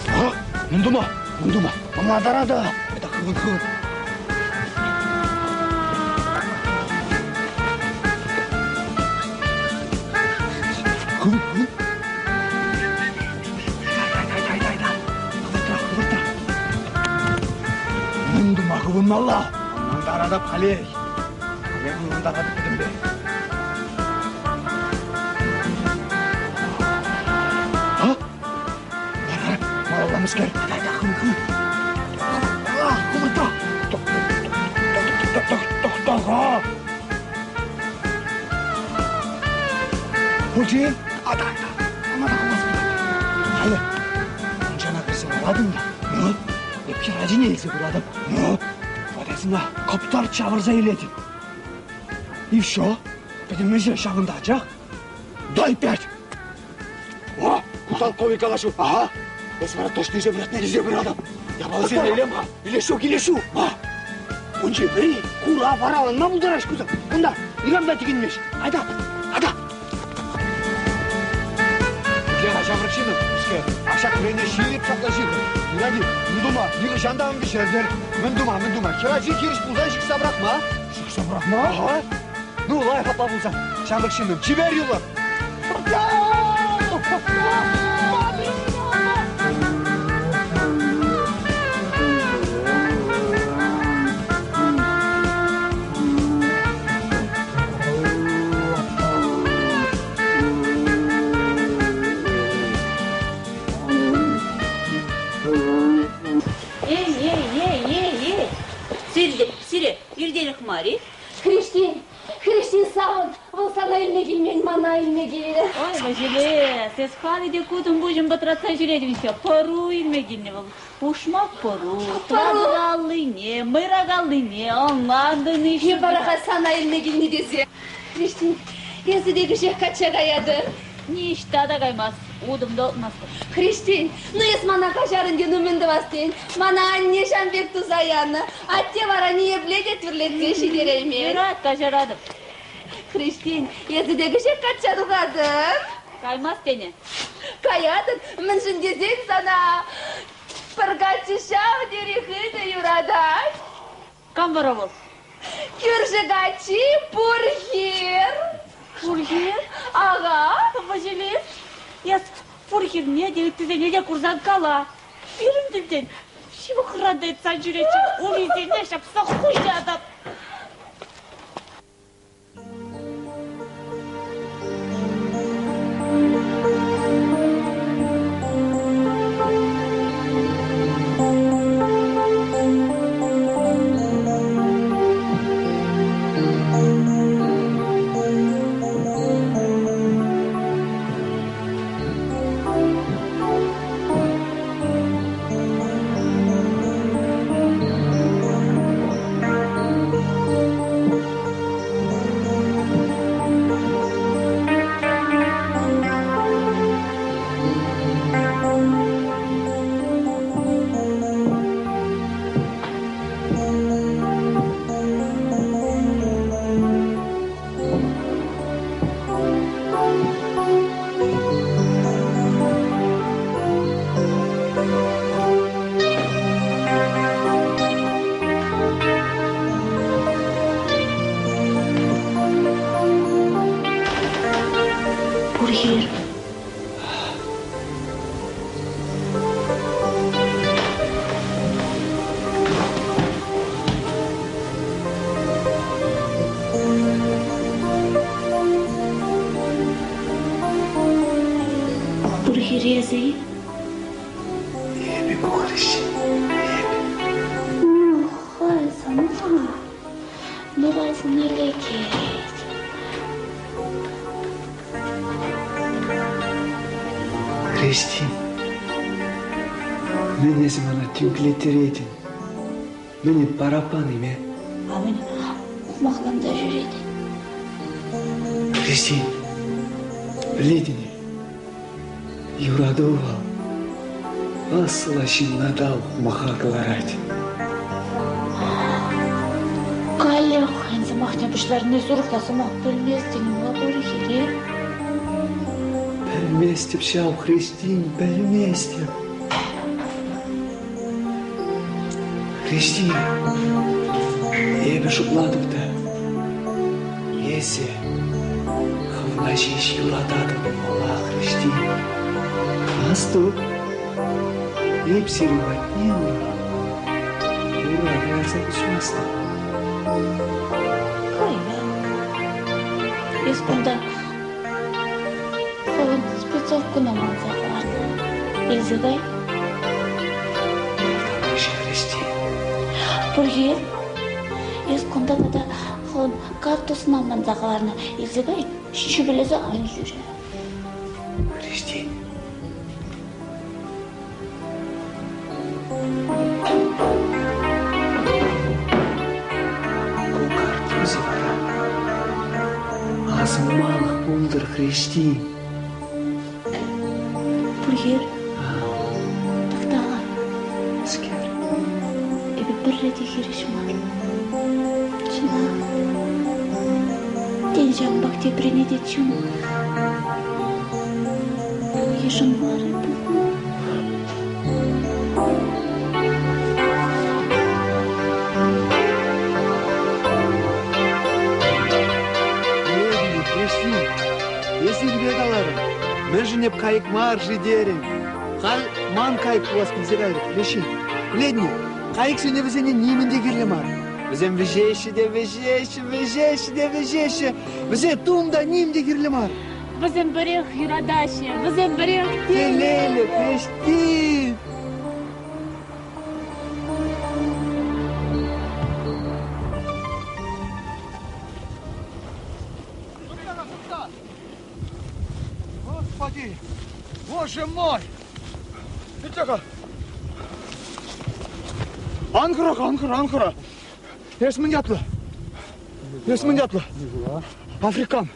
S9: А, мӗн тума? Мӗн тума? Ӑнлантаратӑп. Айта хывӑн, хывӑн. Хывӑн, хывӑн. Хӑвӑртрах, хӑвӑртрах. Мӗн тума хывӑнмалла?
S4: Ӑнлантаратӑп халех. Халех ӑнлантаратӑп пӗтӗмпе.
S9: А? Вара, малалла мӗскер? Тата хывӑн, хывӑн. Хӑвӑртрах. Тӑхта-ха. Пулчӗ-и? Ата, ата. Ӑна та хывас пулать. Халӗ мунчана кӗрсе ларатӑн та, ну, эп хӗрачине илсе пыратӑп. Ну, вот эс ӑна кӑптар ҫавӑрса илетӗн. И все. Пӗтӗм ӗҫӗ ҫавӑнта ачах. Дай пять! О, ку толковый калаҫу. Ага. Эс вара точно илсе пыратна, илсе пыратӑп. Япаласене илем-ха. Илес ҫук, илес ҫук. Ма? Унче вӗри, хура вараланма пултараҫ кусем. Унта никам та тӗкӗнмест. Айта, айта.
S13: Лена ҫамрӑк ҫыннӑм, ҫке, ҫак вӗрене ҫирӗп ҫапла ҫыхӑр. Юрать-и? Мӗн тума? Нихӑҫан та ан вӗҫертӗр. Мӗн тума, мӗн тума? Хӗрачи хирӗҫ пулсан ҫыхса пӑрахма. Ҫыхса пӑрахма? Ага.
S4: Ну, лайӑх апла пулсан, ҫамрӑк ҫыннӑм, чипер юлӑр.
S1: Эй, эй, эй, эй, эй! Сире, сире иртерех мар-и?
S6: Хрестин, Хрестин савӑн, вӑл сана илме килмен, мана илме килнӗ.
S1: Ой, Василе, эс халӗ те кутӑн-пуҫӑн пӑтратса ҫӳретӗн-ҫке. Пӑру илме килнӗ вӑл. Пушмак пӑру, тӑватӑ мӑйракаллине ӑнлантӑн-и?
S6: Е вара сана илме килнӗ тесе. Хрестин, эсӗ те кӗҫех качча каятӑн.
S1: Ниҫта та каймасть, утӑм та утмастӑп.
S6: Хрестин, ну эс мана каҫар ӗнтӗ, ну мӗн тӑвас тен? Мана анне ҫам пек туса янӑ. Атте вара ниепле те тӳрлетсе ҫитереймен.
S1: Юрать, каҫаратӑп.
S6: Хрестин, эсӗ те кӗҫех качча тухатӑн.
S1: Каймасть тенӗ.
S6: Каятӑн, мӗншӗн тесен сана пӗр каччӑ ҫав тери хытӑ юратать.
S1: Кам вара вӑл?
S6: Кӳршӗ каччи Пурхир.
S1: Пурхир?
S6: Ага.
S1: Василис, эс Пурхирне те, ыттисене те курсан кала. Пирӗн тӗлтен ҫывӑхран та ыйтсан ҫӳретчӗ, урисене ҫапса хуҫатӑп. Пурхир. Пурхир эсӗ-и?
S13: Эпӗ кухрӗҫ. Эпӗ.
S1: Ну, сана. Нухай сана лекет.
S13: Христин, мӗн эсӗ мана тӳнклеттеретӗн? Мӗн параппан-им, э?
S1: А мӗн ухмахланса ҫӳретӗн?
S13: Христин, пӗлетӗн-и, юрату вӑл ӑслӑ ҫынна та ухмаха кӑларать.
S1: Каллех хӑйӗн сӑмахне пуҫларни сурӑхла сӑмах пӗлместӗн-им пурхире?
S13: Пӗлместӗп ҫав, Христин, пӗлместӗп. Христин, эпӗ шутлатӑп та, эсӗ хӑвна ҫеҫ юрататӑп пулмалла, Христин. Асту, эп сирӗн патне ура, ура кӑларса пусмастӑп.
S1: Кайма. Эс кунта хӑвӑн спецовкӑна манса хӑварнӑ. Илсе кай.
S13: Христи.
S1: Пурхи, эс кунта тата хӑвӑн картусна манса хӑварнӑ. Илсе кай, ҫӳпӗлесе ан ҫӳре.
S13: Христи. Ку картусӗ вара асӑнмалӑх пултӑр, Христи.
S1: Пурхир, тӑхта-ха.
S13: Мӗскер?
S1: Эпӗ пӗрре те хирӗҫ мар. Чӑнах. Тен, ҫавӑнпах теприне те чун йышӑнмарӗ пулнӑ.
S4: Хреҫҫи, эсирпе каларӑм. Мӗншӗн эп кайӑк мар-ши терӗм. Халь ман кайӑк пулас килсе кайрӗ, Хреҫҫи. Пӗлетни, кайӑксене вӗсене нимӗн те кирлӗ мар. Вӗсем вӗҫеҫҫӗ те вӗҫеҫҫӗ, вӗҫеҫҫӗ те вӗҫеҫҫӗ. Вӗсене тум та ним те кирлӗ мар.
S1: Вӗсем пӗрех юратаҫҫӗ, вӗсем пӗрех
S4: телейлӗ. Хреҫти!
S9: Господи, боже мой! Итле-ха. Ан хӑра, ан хӑра, ан хӑра. Эс мӗн ятлӑ? Эс мӗн ятлӑ? Африкан.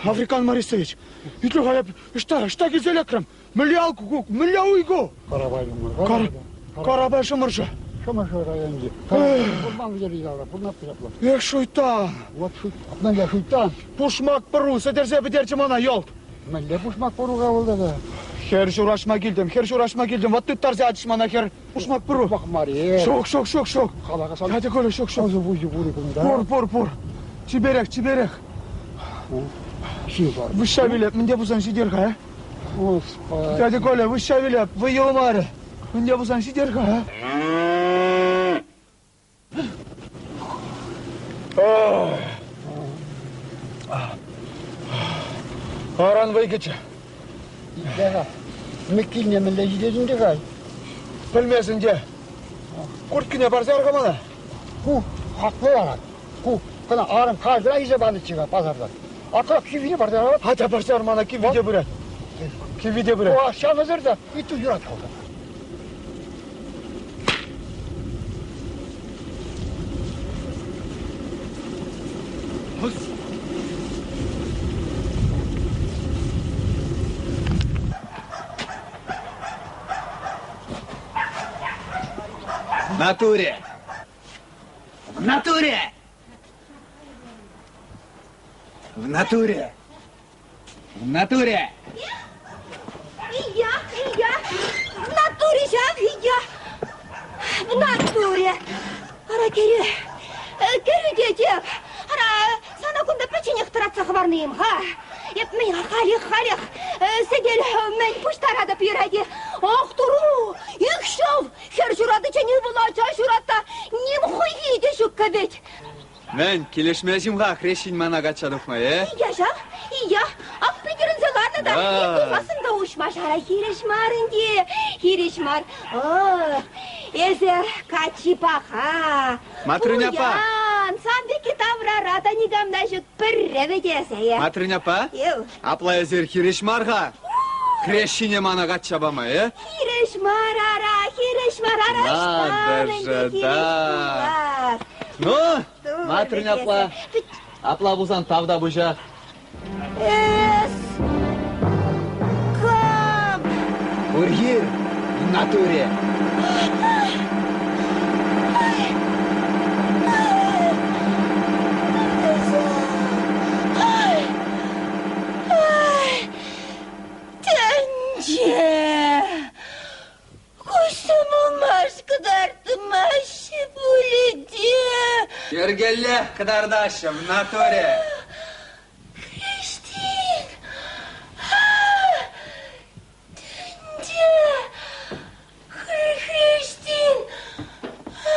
S9: Африкан Марисович. Итле-ха, эп ӑҫта, ӑҫта килсе лекрӗм? Мӗнле алку, мӗнле уйку?
S14: Карапай
S9: Карапай Шӑмӑршӑ.
S14: Шӑмӑршӑ районӗнче. Пурман вӗҫерӗ ялта, пурнатпӑр ҫапла.
S9: Эх, шуйттан!
S14: Вот мӗнле шуйттан?
S9: Пушмак пӑру сӗтӗрсе пӗтерчӗ мана, йӑлт.
S14: Мӗнле пушмак пӑру-ха вӑл тата?
S9: Хӗр ҫураҫма килтӗм, хӗр ҫураҫма килтӗм. Вот тыттарса ячӗҫ мана хӗр. Пушмак пур.
S14: Мар-и.
S9: Ҫук, ҫук, ҫук, ҫук. Дядя Коля, ҫук, ҫук.
S14: Ӑсӗ пуҫӗ пур-и кунта?
S9: Пур, пур, пур. Чиперех, чиперех.
S14: Шыв бар.
S9: Выҫҫа вилеп, мӗнте пулсан ҫитер-ха, э?
S14: Господи.
S9: Дядя Коля, выҫҫа вилеп, вӑй юлмарӗ. Мӗнте пулсан ҫитер-ха, э? Аран вӑй кӗчӗ.
S14: Итле-ха, Миккине мӗнле ҫитет ӗнтӗ-ха?
S9: Пӗлмесӗн те. Курткине парса яр-ха мана.
S14: Ку хаклӑ ларать. Ку кӑна арӑм кашӑра илсе панӑччӗ-ха пасартан. Ака киввине парса ярать.
S9: Атя парса яр мана, кивви те пырать. Кивви те пырать.
S14: О, ҫавӑсӑр та ыйту юрать-ха.
S8: В натуре! В натуре! В натуре! В натуре!
S3: И я, и я. В натуре ҫав, и я. В натуре. Ара, кӗрӳ. Кӗрӳ тетӗп. Ара, сана кунта пӗчченех тӑратса хӑварнӑ-им-ха? Эп мӗн халех, халех сӗтел мӗн пуҫтаратӑп юрать-и? Ах, туру! Ик ҫул! Хӗр ҫуратиччен ывӑл ача ҫуратта ним хуйхи те ҫуккӑ вӗт.
S8: Мӗн, килӗшмест-им-ха хресчен мана качча тухма, э?
S3: Ия ҫав, ия. Ак питӗрӗнсе ларнӑ та, тухасӑн та уҫма ҫара хирӗҫ мар ӗнтӗ, хирӗҫ мар. Ох, эсӗ каччи паха.
S8: Матрюнь аппа.
S3: Пуян, сан пекки таврара та никам та ҫук, пӗрре вӗт эсӗ.
S8: Матрюнь аппа, апла эсир хирӗҫ мар-ха. Хресчене мана качча пама, э?
S3: Хирӗҫ мар, ара, хирӗҫ мар, ара,
S8: Надо же, да. Ну, Матрюнь апла, апла пулсан тавтапуҫах.
S3: Эс кам?
S8: Урхир в натуре.
S3: Тӗнче! Куҫсем умаш кӑтартмаҫҫӗ пулӗ те.
S8: Йӗркеллех кӑтартаҫҫӗ в натуре.
S3: Кристин! Тӗнче! Христин!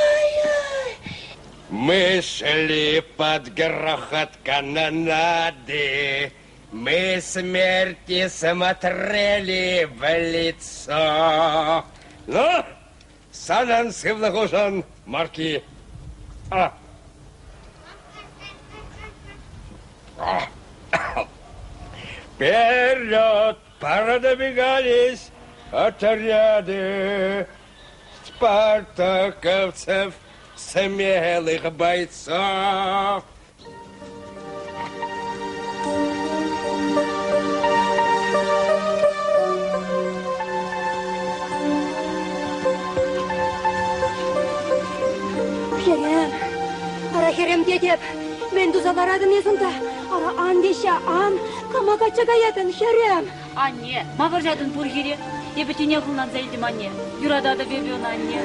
S3: Ай-ай!
S5: Мы шли под грохот канонады, Мы смерти смотрели в лицо. Ну, санӑн сывлӑхушӑн, Марки. А. Вперед продвигались отряды спартаковцев, смелых бойцов.
S3: Хӗрӗм, ара хӗрӗм тетӗп, мӗн туса ларатӑн эс унта? Ара ан теҫҫӗ, ан, кама качча каятӑн, хӗрӗм?
S1: Анне, ма вӑрҫатӑн пур хире? Эпӗ тинех ӑнланса илтӗм, анне. Юрататӑп эпӗ ӑна, анне.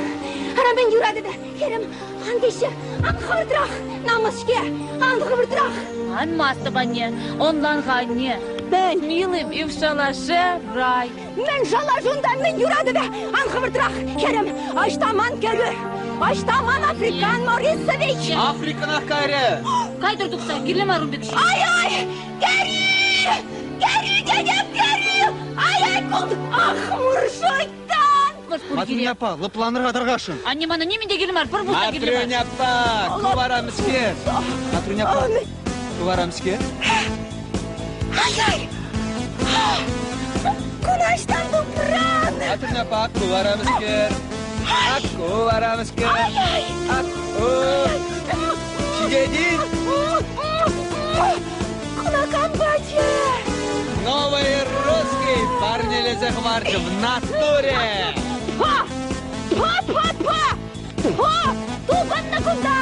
S3: Ара мӗн юратӑвӗ, хӗрӗм? Ан теҫҫӗ, ан хӑвӑртрах, намӑс-ҫке, ан хӑвӑртрах.
S1: Анмастӑп, анне, ӑнлан-ха, анне.
S3: Мӗн?
S1: Милым и в шалаше рай.
S3: Мӗн шалашунта, мӗн юратӑвӗ? Ан хӑвӑртрах, хӗрӗм, ӑҫта ман кӗрӳ? Ӑҫта ман Африкан Морисович?
S8: Африкӑнах кайрӗ.
S1: Кайтӑр тухса, кирлӗ мар ун пек ҫын.
S3: Ай-ай, кӗрӳ! Кӗрӳ тетӗп, кӗрӳ! Ай-ай, кун, ах, муршойтан!
S8: Матрюнь аппа, лӑпланӑр-ха тархасшӑн.
S1: Анне мана нимӗн те кирлӗ мар, пӗр пус та кирлӗ мар.
S8: Матрюнь аппа, ку вара мӗскер? Матрюнь аппа, ку вара мӗскер?
S3: Ай-ай! Кунаҫтан тупран!
S8: Матрюнь аппа, ку вара мӗскер? Ак ку вара мӗскер?
S3: Ай-ай!
S8: Ак ку... Ҫитет-и?
S3: Кунакан пачӗ!
S8: Новый русский парнелесе хӑварчӗ в натуре!
S3: Па! Па-па-па! Па! Тупӑннӑ кунта!